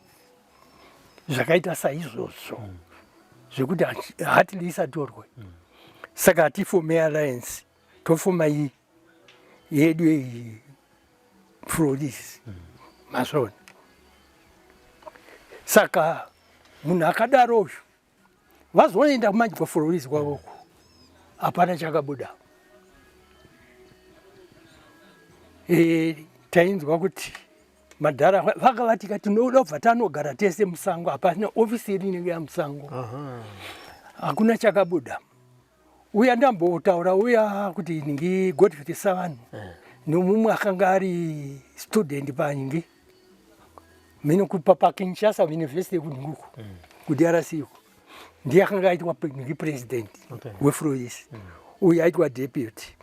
zvakaita saizvozvo zvekuti Hartley isatorwe. Saka hatifome alliance, tofoma iyi yedu iyi Floris. Mazvona. Saka munhu akadaro uyu vazoenda manje kwaFloris kwavoko hapana chakabuda. Tainzwa kuti madhara vanga vatika tinoda kubva tanogara tese musango, hapana ofisi yedu inenge yamusango, hakuna chakabuda. Uya ndambotaura uya kuti ningi Godfrey Savanhu. Nomumwe akanga ari student pangi mino kupa paKinshasa University kunguku kuDRC uko, ndiye akanga aitwa ngi president weFrois, uyu aitwa deputy.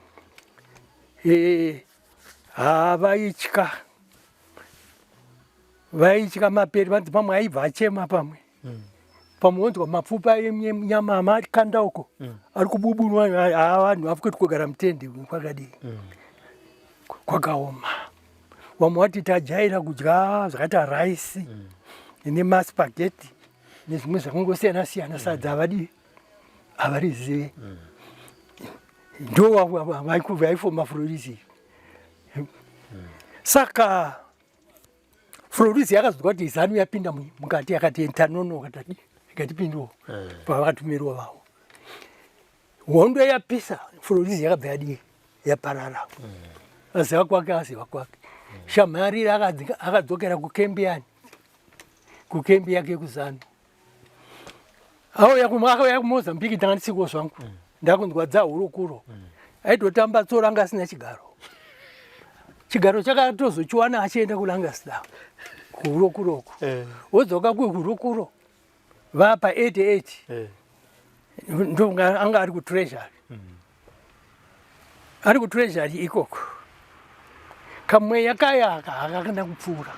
Havaitya, vaitya maperi, vanzi pamwe aibva achema, pamwe pamwe wonzwa mapfupa enyama amakanda uko ari kububunwa. Haa, vanhu vafuke kugara mutende kwakadii, kwakaoma. Vamwe vati tajaira kudya zvakaita raisi nemaspaghetti nezvimwe zvakangosiyana siyana, sadza havadi, havarizive. Ndo vaifoma FROLIZI. Saka FROLIZI yakazonzwa kuti ZANU yapinda mukati, yakati tanonoka, tati ikatipindiwo pavakatumirwa vavo. Hondo yapisa, FROLIZI yakabva yadii, yaparara. Aziva kwake, aziva kwake. Shamharira akadzokera kukembi yani, kukembi yake yekuZANU. Auya akauya kuMozambique, ndanga ndisiko zvangu, ndakunzwa dzahurukuro. Aitotamba tsoro, anga asina chigaro. Chigaro chakatozochiwana achienda kuLancaster, kuhurokuroko. Wodzoka kuhurukuro vapa 88, ndo anga ari kuTreasury, ari kuTreasury ikoko. Kamweya kaya aka hakakana kupfuura.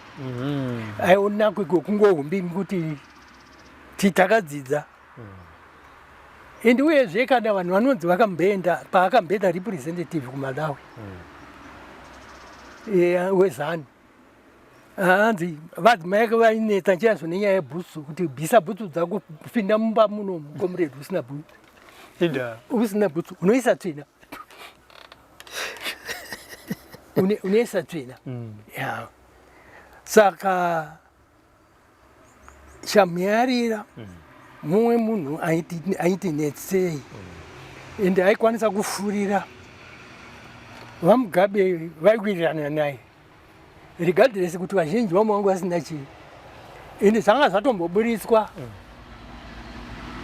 Aiona kungohumbimi kuti takadzidza. And uyezve kana vanhu vanonzi vakamboenda, paakamboenda representative kuMalawi weZANU, hanzi vadzimai ake vainetsa chaizvo nenyaya yebhutsu, kuti bvisa bhutsu dzako, kupinda mumba muno mucomrade usina bhutsu, usina bhutsu unoisa tsvina, unoisa tsvina. Ya, saka Shamuyarira mumwe munhu aiti netsei, ende aikwanisa kufurira vaMugabe, vaiwirirana naye regardless kuti vazhinji vamwe vangu vasina chii. Ende zvanga zvatomboburitswa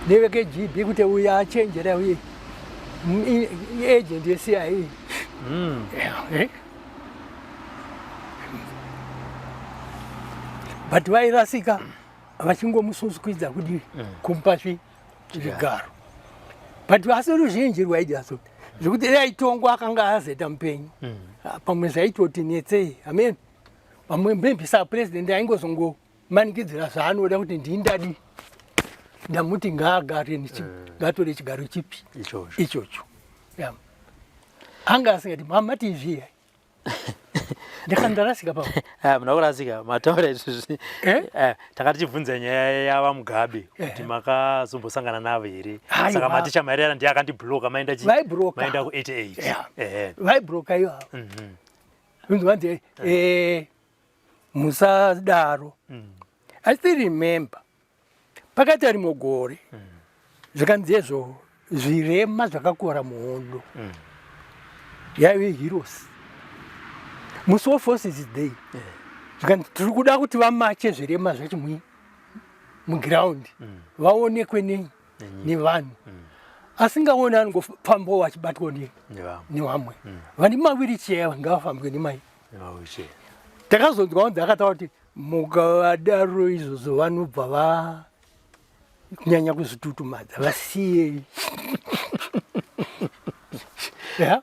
neveKGB kuti uyu achenjera, uye agent yeCIA. Yeah, eh? But vairasika vachingomususkwidza kuti kumupa zvigaro, but asi ruzhinji rwaidya so zvekuti dai aitongwa akanga azeta mupenyu. Ah, pamwe zvaitoti netsei, amen. Pamwe maybe sapresident aingozongomanikidzira zvaanoda kuti ndini ndadi, ndamuti ngaagare, ngaatore chigaro chipi. Ichocho. Ichocho, yeah. Anga asingati mamati izvi ndakandarasika pa Ah, muna kurasika mataura izvozvi. Eh? Eh, tanga tichibvunza nyaya yavaMugabe kuti makazombosangana navo here. Aiwa. Saka mati Shamuyarira ndiye akandibloka, maenda Vaibloka. maenda ku88. Yeah. Ehe. Vaibroka ivavo. Unzi vanzi musadaro. I still remember pakaita rimwe gore, zvikanzi ezvo zvirema zvakakora muhondo yaive heroes musi weForces Day, zvikanzi tiri kuda kuti vamache zvirema zvacho muground, vaonekwe nei, nevanhu. Asingaoni anongofambawo achibatwa Nevamwe. Nevamwe vane mawheelchair ngavafambwe nemai. Nemawheelchair. Takazonzwa vanzi akataura kuti mukavadaro izvozvo vanobva va kunyanya kuzvitutumadza, vasiyei. Ya,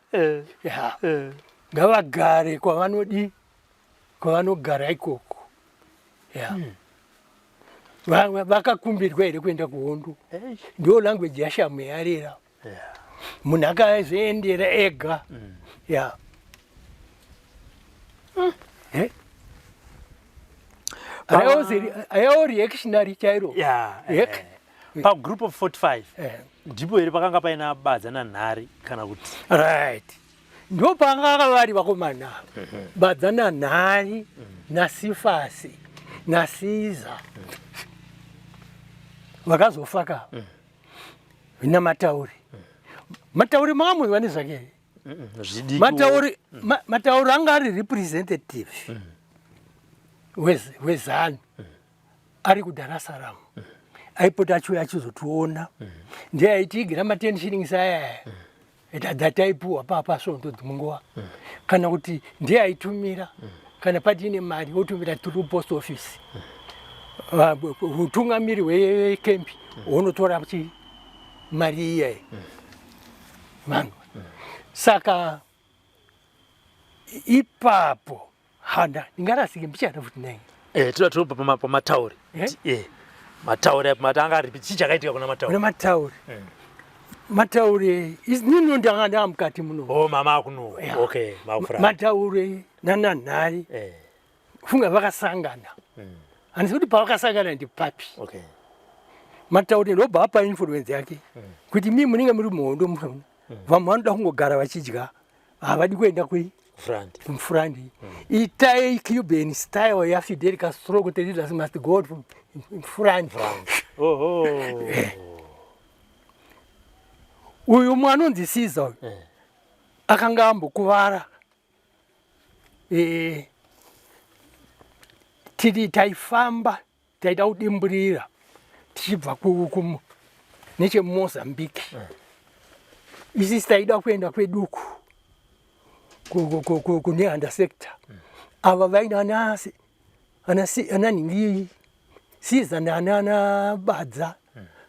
ya, ngavagare kwavanodi, kwavanogara ikoko. Ya, vakakumbirwa here kuenda kuhondo? Ndo language yaShamuyarira. Munhu akazviendera ega. Ya. Eh? Ayawo reactionary chairo. Yek. Pagroup of 45 ndipo here pakanga paina Badza naNhari, kana kuti? Right, ndo panga vari vakomana Badza naNhari naSifasi naSiza vakazofa ka, naMatauri. Matauri makamunzwa nezvake? Zvidiki. Matauri, Matauri anga ari representative weZANU ari kuDar es Salaam, aipota achiuya achizotiona, ndiye aitiigira ma10 shillings ayaya. Dzataipuwa papa svondo dzimwe nguva kana kuti ndiye aitumira kana patiine mari otumira through post office. Utungamiri hwekembi hunotora chi mari iyayi vanhu. Saka ipapo handa ndingarasike mbichana futi nai. Toda tobva pamatauri. Matauri apo mati anga aripi? Chii chakaitika kuna matauri? Kuna matauri. Matauri nino ndanga ndava mukati muno. Oh, mama akuno. Yeah. Okay, makufura. Matauri nananhari. Funga vakasangana. Handisi kuti pavakasangana ndipapi. Okay. Matauri ndobva apa influence yake. Kuti mimi munenge muri muhondo muno. Vamwe vanoda kungogara vachidya. Havadi kuenda kui front. Front. Itai Cuban style ya Fidel Castro kuti leaders must go to front. Front. Oho. Uyu mwana unonzi Caesar uyu. Akanga ambokuvara. Tiri taifamba taida kudimburira tichibva necheMozambique. Isisi taida kuenda kweduku kuNehanda sector. Ava vaina ana nhingi Caesar naana Badza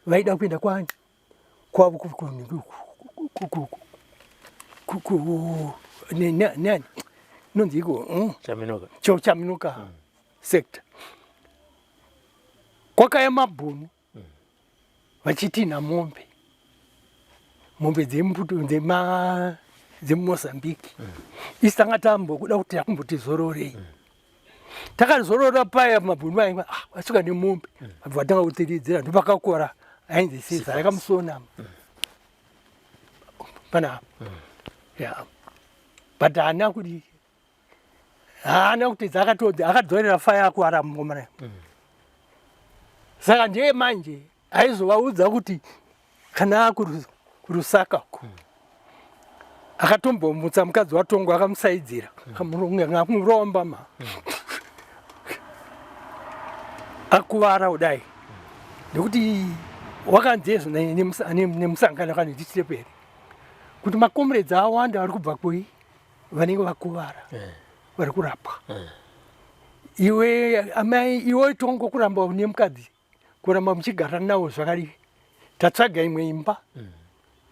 vaida kuenda kwani kwavo nonzi iko Chaminuka. Chaminuka sector. Kwakaya mabhunu vachitinha mombe, mombe dzeMozambique. Isi tanga tambokuda kuti takumboti zororei. Takazorora paya mabhunu aiva vasvika nemombe, vabva vatanga kutiridzira ndopakakora ainzi Caesar rakamusona panapa. Yeah. But haana kuti haana kuti akadzorera faya akuara mukomana. Saka ndiye manje aizovaudza kuti kana kurusaka uko akatombomutsa mukadzi waTongo akamusaidzira akamuromba ma akuvara kudai nekuti wakanzi ezvo nemusangano kana ndichitepere kuti makomredzi awanda vari kubva kui vanenge vakuvara vari kurapwa. Iwe amai iwe Tongo kuramba nemukadzi kuramba muchigara nawo zvakadii, tatsvaga imwe imba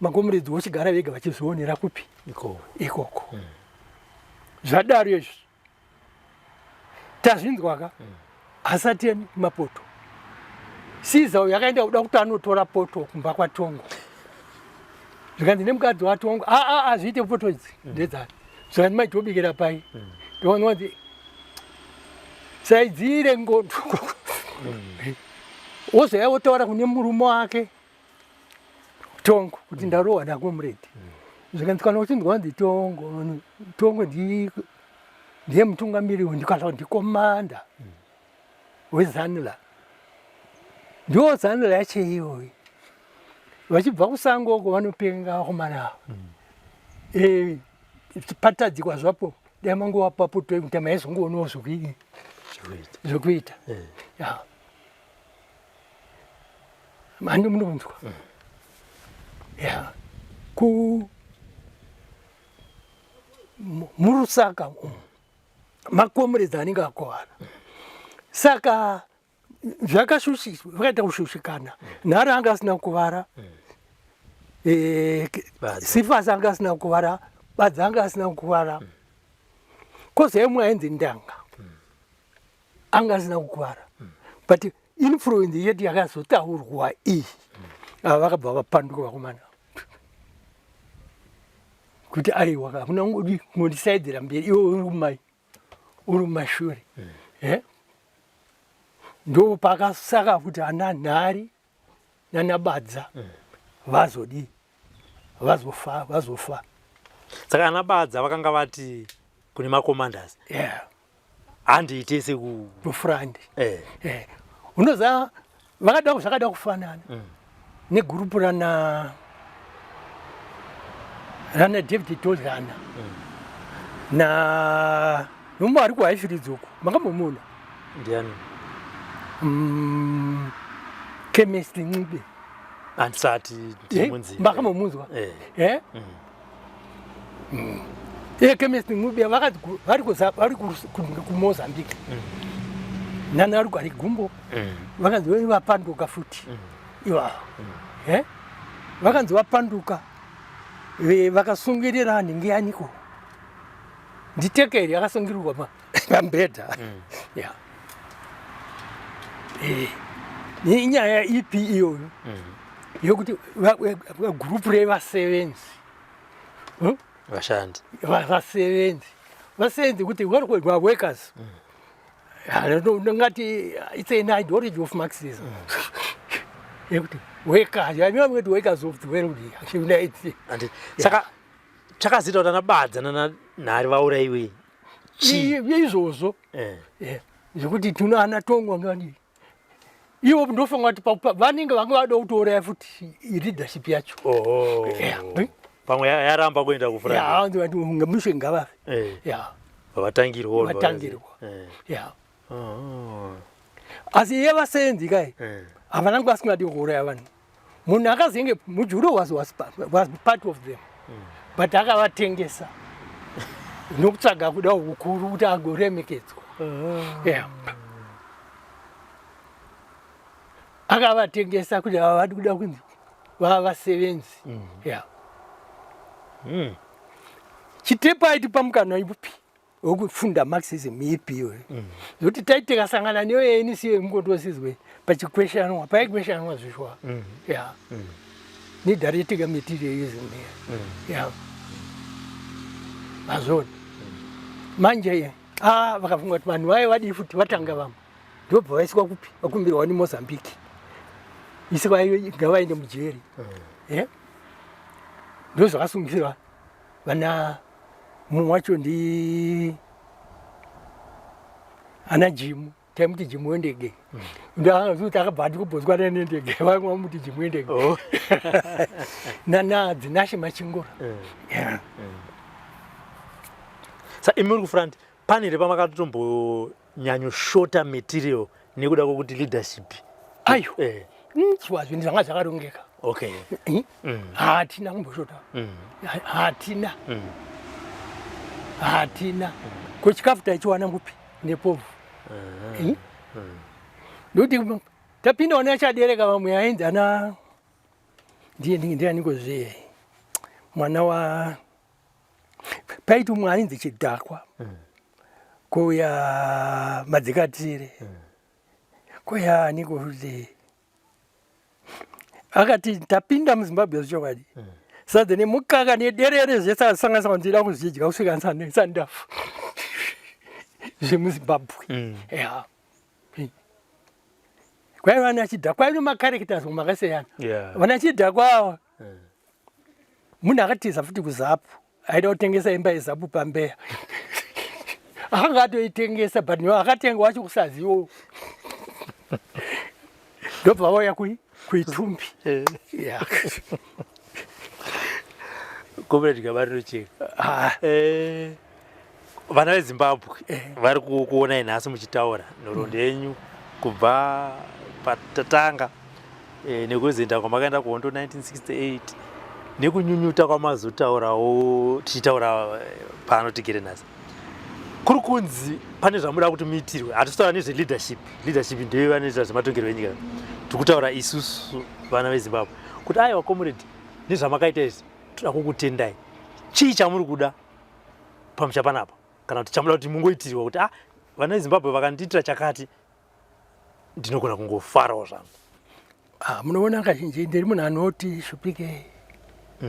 makomuredzi vochigara vega vachizvionera kupi ikoko. Zvadaro izvi tazvinzwaka asati mapoto. Caesar uyu akaenda kuda kuti anotora poto kumba kwaTongo, zvikanzi nemukadzi waTongo aa azviite poto idzi ndedzani, zvikanzi maitobikira pai ndowanzi saidzire ngondo wozouya wotaura kune murume wake Tongo kuti ndarohwa nakomuredi. Zvikanzi kana uchinzwa wanzi Tongo, Tongo ndiye mutungamiri kana ndikomanda weZANLA, ndiwo ZANLA yacho iyoyi. Vachibva kusango uko vanopenga vakomana ava. Patadzikwa zvapo dai mangowapa poto yekuti maizongoonawo zvokuita. Ya. Mhando munonzwa. Ya. Ku murusaka makomuredzi anenge akuvara. Saka zvakashushishwa zvakaita kushushikana. Nhara anga asina kuvara. Sifasi anga asina kuvara, Badza anga asina kuvara. Kozi imwe ainzi Ndanga anga asina kukuvara. But influence yedu yakazotaurwa iyi, ava vakabva vapanduka vakomana kuti aiwa hakuna kungondisaidzira mberi iwe uri kumai uri kumashure. Ndo pakasaka kuti ana Nhari nana Badza vazodii vazofa vazofa. Saka ana Badza vakanga vati kune macommanders handiite seku kufront. Unoziva vakada zvakada kufanana negurupu rana David Tozana na nomwe ari kuHighfields uku makambomuona ndiani? Chemist Ncube. Handisati ndimunzi. Makambomunzwa? Iye Chemist Ncube vakati vari vari kuMozambique. Nana vari kwari gumbo. Vakanzi vene vapanduka futi. Ivava. Eh? Vakanzi vapanduka. Vakasungirira nhingi yaniko. Nditekeri akasungirirwa pambedha. Yeah. Eh. Inyaya ipi iyoyo? Yokuti group revasevenzi. Vashandi. Vasevenzi. Vasevenzi kuti vari kuitwa workers. Ndingati it's an ideology of Marxism. Yekuti workers, I mean kuti workers of the world. United. Andi. Saka chakazoita kuti ana Badza nana Nhari vauraiwe. Chii? Izvozvo. Eh. Zvekuti tino ana tongwa ngani. Ivo ndofunga kuti vanenge vanga vada kutouraya futi leadership yacho. Oho. Yeah. Pamwe yaramba kuenda kufront. Yeah, vanhu ngamushe ngavafe. Eh. Yeah. Vatangirwa. Vatangirwa. Eh. Yeah. Oh. Asi iye vasenzi kai. Eh. Havana nguva asingadi kuuraya vanhu. Munhu akazenge Mujuru was part of them. But akavatengesa. Nokutsvaga kuda ukuru kuti agoremekedzwa. Yeah. Akavatengesa kuti ava vari kuda kunzi vava vasevenzi. Yeah. Chitepo aitipa mukana ipi wekufunda Marxism ipi iyoyo. Zvekuti taiti tikasangana neANC yeMukondo pachikweshanwa, paikweshanwa zvishwa. Yeah. Nedialectical materialism iya. Yeah. Mazvona. Manje vakafunga kuti vanhu vaye vadii futi vatanga vamwe. Ndobva vaiswa kupi? Vakumbirwa neMozambique. Iswa ngavaende mujeri. Eh? Ndozvakasungisirwa vana mumwe wacho ndi ana Jimu. Taimuti Jimu wendege. Ndakuti akabva ati kuBotswana nendege. Vamwe vamuti Jimu wendege. Oh. Nana Dzinashe Machingura. Yeah. Sa imi muri kufront pane here pamakatombonyanyoshota material nekuda kwekuti leadership? Ayo. Eh. Chiwa zvinhu zvanga zvakarongeka. Okay. Hatina kumboshota. Hatina. Hatina. Ko chikafu taichiwana kupi? Nepovhu. Ndokuti tapinda wana achadereka vamwe ainzi ana ndiye ndianikozve mwana wa paiti umwe ainzi Chidhakwa. Kouya Madzikatire. Kouya aniko kuti akati tapinda muZimbabwe zvechokwadi. Sadza nemukaka nederere zvese asanganisa ndida kuzvidya kusvika sandafa zvemuZimbabwe. Yeah. Kwaiva vana Chidhakwa ino macharacters makasiyana. Vana Chidhakwa ava munhu akatiza futi kuZapu aida kutengesa imba yeZapu pambeya. Akanga atoitengesa but no akatenga wacho kusaziwo. Ndobva vauya kuitumbi. Yeah. Comrade Gabarinocheka. Vana veZimbabwe vari kuonai nhasi muchitaura nhoroondo yenyu kubva patatanga nekuzoenda kwamakaenda kuhondo 1968 nekunyunyuta kwamazotaurawo tichitaura pano tigere nhasi. Kuri kunzi pane zvamuda kuti muitirwe. Hatisi kutaura nezveleadership. Leadership ndiyo vanoita zvematongerwo enyika. Tiri kutaura isusu vana veZimbabwe kuti aiwa comrade nezvamakaita izvi toda kukutendai. Chii chamuri kuda pamusha panapa? Kana kuti chamuda kuti mungoitirwa kuti vana veZimbabwe vakandiitira chakati ndinogona kungofarawo zvangu. Munoona kazhinji ndiri munhu anoti shupike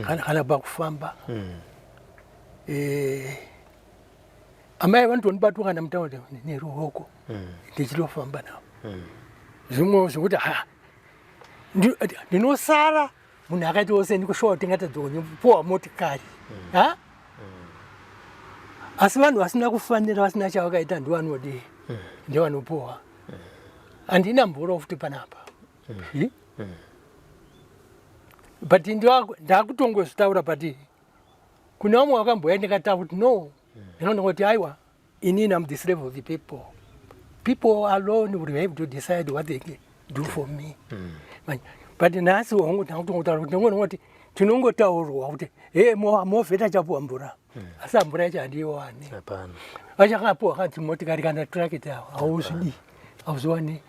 kana pakufamba. Amai vanotonibatwa kana mutaura neruoko ndichitofamba navo. Zvimwe zvekuti ndinosara munhu akaitawo seni kushowa kuti tingatadzopuwa motikari. Asi vanhu vasina kufanira vasina chavakaita ndivanodii ndivanopuwa. Handina mvura futi panapa. But ndakutongozvitaura but kune vamwe vakamboya ndikataura kuti no. Ndinondongoti aiwa inini am the slave of the people. People alone will have to decide what they do for me. But nhasi wangu ndakutongotaura kuti ndingonoti Tinongotaurwa kuti he movheta chapuwa mvura asi mvura yacho handiiwani. Vachakapuwa kanzi motikari kana turakita hauzvidi hauzviwani.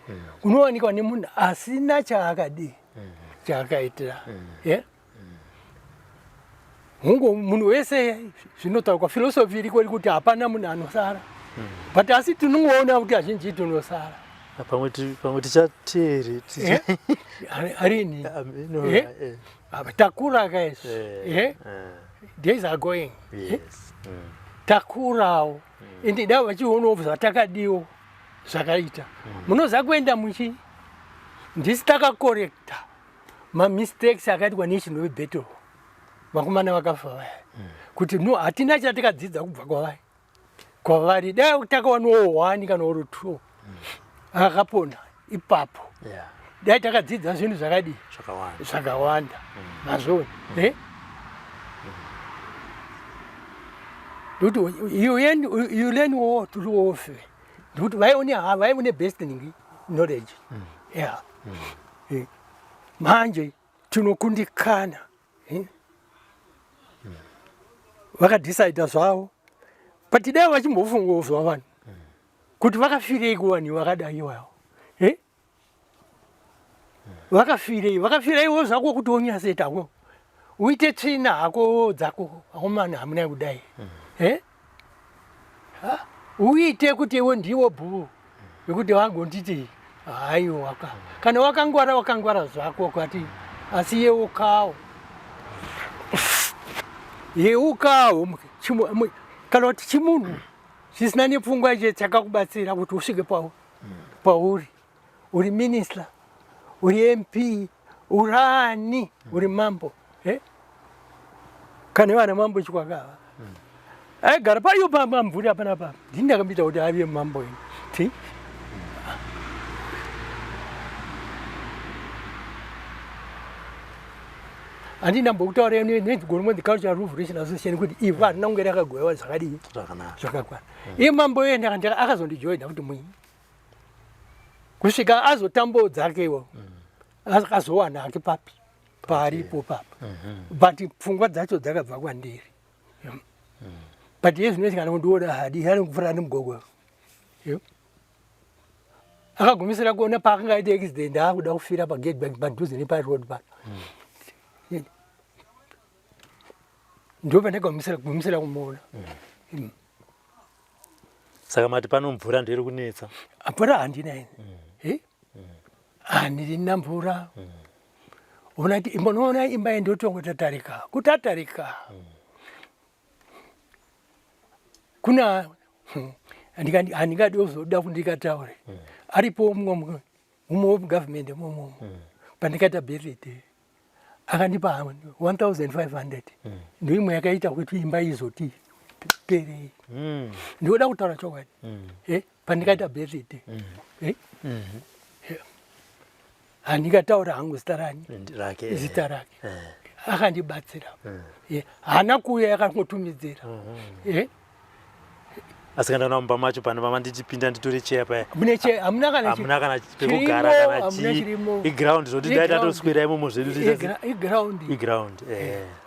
Unowanikwa nemunhu asina chaakadii chaakaitira. Yeah? Hungu munhu wese zvinotaurwa philosophy iriko iri kuti hapana munhu anosara. But asi tinongoona kuti azhinji tinosara. Pamwe pamwe tichateere. Arini? Takura guys. Days are going. Yes. Takurawo. Ende dai vachionawo zvatakadiwo zvakaita. Munoziva kuenda muchi ndisi takakorekta mamistakes akaitwa neChinhoyi battle vakomana vakafa vaya kuti no hatina chatikadzidza kubva kwavari kwavari dai takawanawo one kana oro two akapona ipapo dai takadzidza zvinhu zvakadii zvakawanda mazvona ndokuti you learn war to warfare ndokuti vaione vaione best knowledge yeah manje tinokundikana. Vakadhisaida zvavo but dai vachimbofungozwa vanhu kuti vakafirei kuvanhu vakadai iwawo. Vakafirei vakafireiwo zvako kuti unyasetako uite tsvina hako dzako akomana hamuna kudai. Uite kuti iwe ndiwo bhuu yekuti vagonditi haiwa kana wakangwara wakangwara zvako kwati asi yeukawo yeukawo kana kuti chimunhu chisina nepfungwa iche chakakubatsira kuti usvike pauri uri minister uri MP urani uri mambo kana vana mambo chikwakava aigara paiyo pamamvuri apana pa ndini ndakamuita kuti ave mambo ini ti handina mbokutaura neGoromonzi Cultural Revolution Association kuti ivhu harina kunge rakagovewa zvakadii zvakakwana. Iye mambo iye akazondijoina kuti muini kusvika azotambawo dzakewo akazowana hake papi paripo papa but pfungwa dzacho dzakabva kwandiri. But iye zvinoiti kana kundiona hadi anongopfuura nemugogo. Akagumisira kuona paakanga aita accident aakuda kufira pagate padhuze neparoad pa. Ndipo pandakagumisira kugumisira kumuona. Saka mati pano mvura ndoiri kunetsa? Mvura handina ini. Handina mvura. Unoona imba yendotongotatarika kutatarika. Kuna handingadi kuzoda kundikataure aripo mumwe mumwe wemugovernment imomo pandikaita birthday akandipa 1500 ndoimwe yakaita kuti imba izoti perei. Ndinoda kutaura chokwadi. Pandikaita birthday handingataura hangu zita rani zita rake akandibatsira. Haana kuuya yakangotumidzira. Asi kana mumba macho pane mamanditipinda nditore cheya paya. Mune cheya hamuna kana hamuna kana pekugara kana chii. Iground zvoti dai tatoswera imomo zvedu iground. Iground.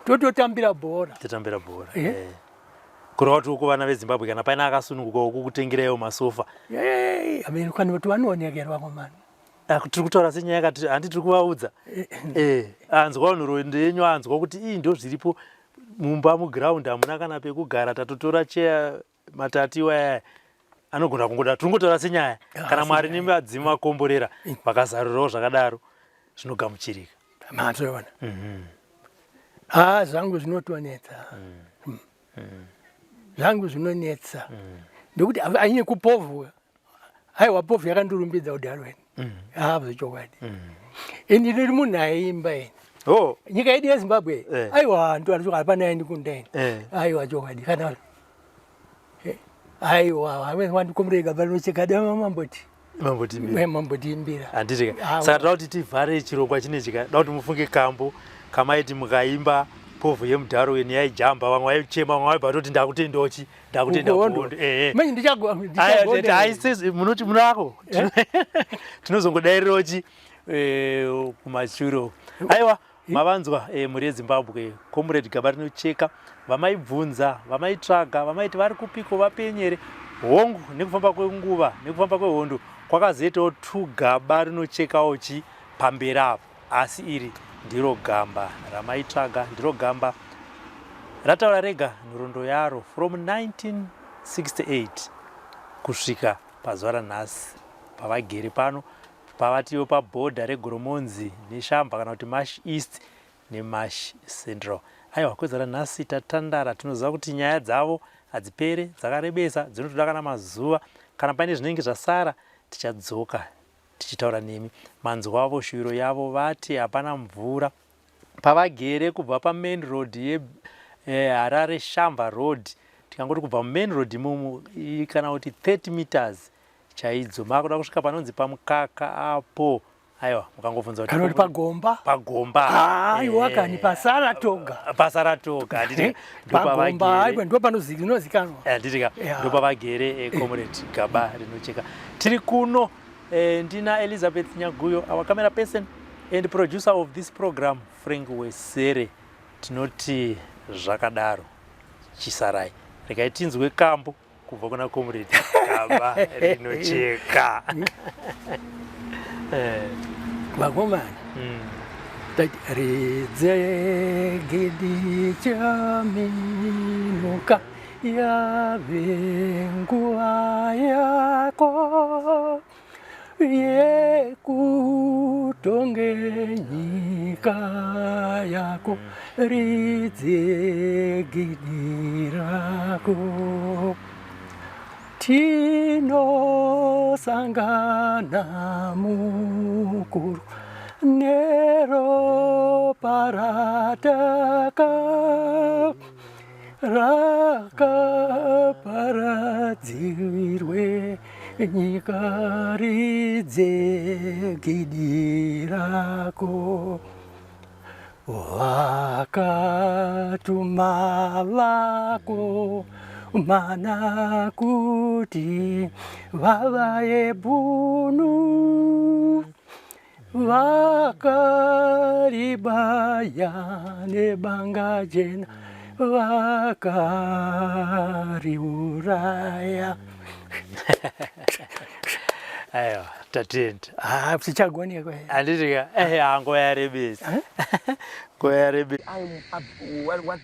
Tototambira bhora. Totambira bhora. Kureva kuti uko vana veZimbabwe kana paine akasununguka uko kutengeraiwo masofa. Amene kana kuti vanoonekerwa komana. Tiri kutaura senyaya kati handi tiri kuvaudza. Anzwa nhoroondo yenyu anzwa kuti ii ndo zviripo mumba muground hamuna kana pekugara tatotora cheya matati waya anogona kungoda tiri kungotaura senyaya kana Mwari nevadzimu vakomborera vakazarurawo zvakadaro zvinogamuchirika. Mazviona. Zvangu zvinotonetsa. Zvangu zvinonetsa. Ndokuti aine kupovhu. Aiwa povhu yakandirumbidza kudaro ini. Zvechokwadi. Ini ndiri munhu aiimba ini. Nyika yedu yeZimbabwe aiwa antu hapana aindikunda ini. Aiwa chokwadi kana aiwa wandikomurega panocheka dama mamboti. Mambotiimbira. Handiti saka toda kuti tivhare chirongwa chinechi ka. Toda kuti mufunge kambo kamaiti mukaimba povhu yemudharo weni yaijamba vamwe vaichema vamwe vaibva vatoti ndakutendawo chi ndakutenda kuhondo. Manje ndichagonda. Munoti munako. Tinozongodairirawo chi kumashure. Aiwa. Mavanzwa mhuri yeZimbabwe, Comrade Gaba Rinocheka, vamaibvunza, vamaitsvaga, vamaiti vari kupiko vapenyere. Hongu, nekufamba kwenguva, nekufamba kwehondo, kwakazoitawo tugaba rinochekawo chi pamberi apo. Asi iri ndiro gamba ramaitsvaga, ndiro gamba rataura rega nhoroondo yaro from 1968 kusvika pazuva ranhasi pavagere pano pavatiwo pabhodha reGoromonzi neShamva kana kuti Mash East neMash Central. Aiwa, kwezara nhasi tatandara, tinoziva kuti nyaya dzavo hadzipere, dzakarebesa, dzinotoda kana mazuva. Kana paine zvinenge zvasara, tichadzoka tichitaura nemi. Manzwavo shuviro yavo vati hapana mvura pavagere kubva pamain road yeHarare Shamva Road, tikangoti kubva mumain road imomo kana kuti 30 meters chaidzo makuda kusvika panonzi paMukaka apo. Aiwa, mukangobvunza kuti kana kuti pagomba, pagomba. Aiwa kani, paSaratoga. PaSaratoga, handiti? Pagomba, aiwa, ndo panozikanwa. Handiti ka? Ndopavagere Comrade Gaba Rinocheka. Tiri kuno ndina Elizabeth Nyaguyo, our camera person, and producer of this program Frank Wesere. Tinoti zvakadaro, chisarai, regai tinzwe kambo kubva kuna Comrade Gaba Rinocheka. Vakomana, tati ridzege dichaminuka, yave nguva yako yekutonge nyika yako, ridze gidi rako. Tinosangana mukuru neropa rataka rakaparadzirwe nyika, ridze gidi rako. Vakatuma vako mana kuti vavaye bunu, vakaribaya nebanga jena, vakariuraya. Aiwa, tatenda. Ah, tichagonekwa. Handiti ka? Ehe, nguva yarebesa, nguva yarebesa. I'm what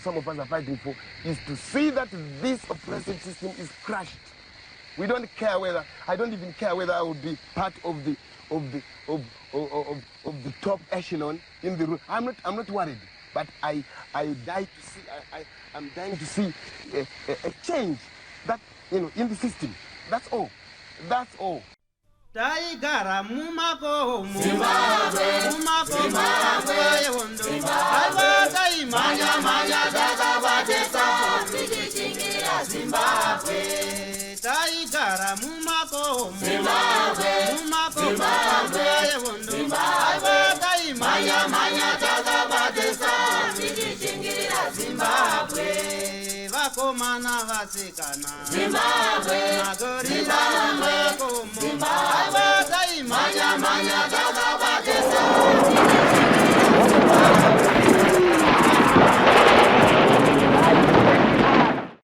some of us are fighting for is to see that this oppressive system is crushed. We don't care whether, I don't even care whether I will be part of the top echelon in the room. I'm not worried, but I die to see, I'm dying to see a change that in the system. That's all. That's all. Taigara mumakomo, mumakomo, nguva yehondo. Aiwa, taimhanya mhanya takabate tsopo Zimbabwe. Taigara mumakomo, mumakomo, nguva yehondo. Aiwa, taimhanya mhanya takabate tsopo Zimbabwe. Vakomana, vasikana, magorila mumakomo. Aiwa, taimhanya mhanya takabate tsopo.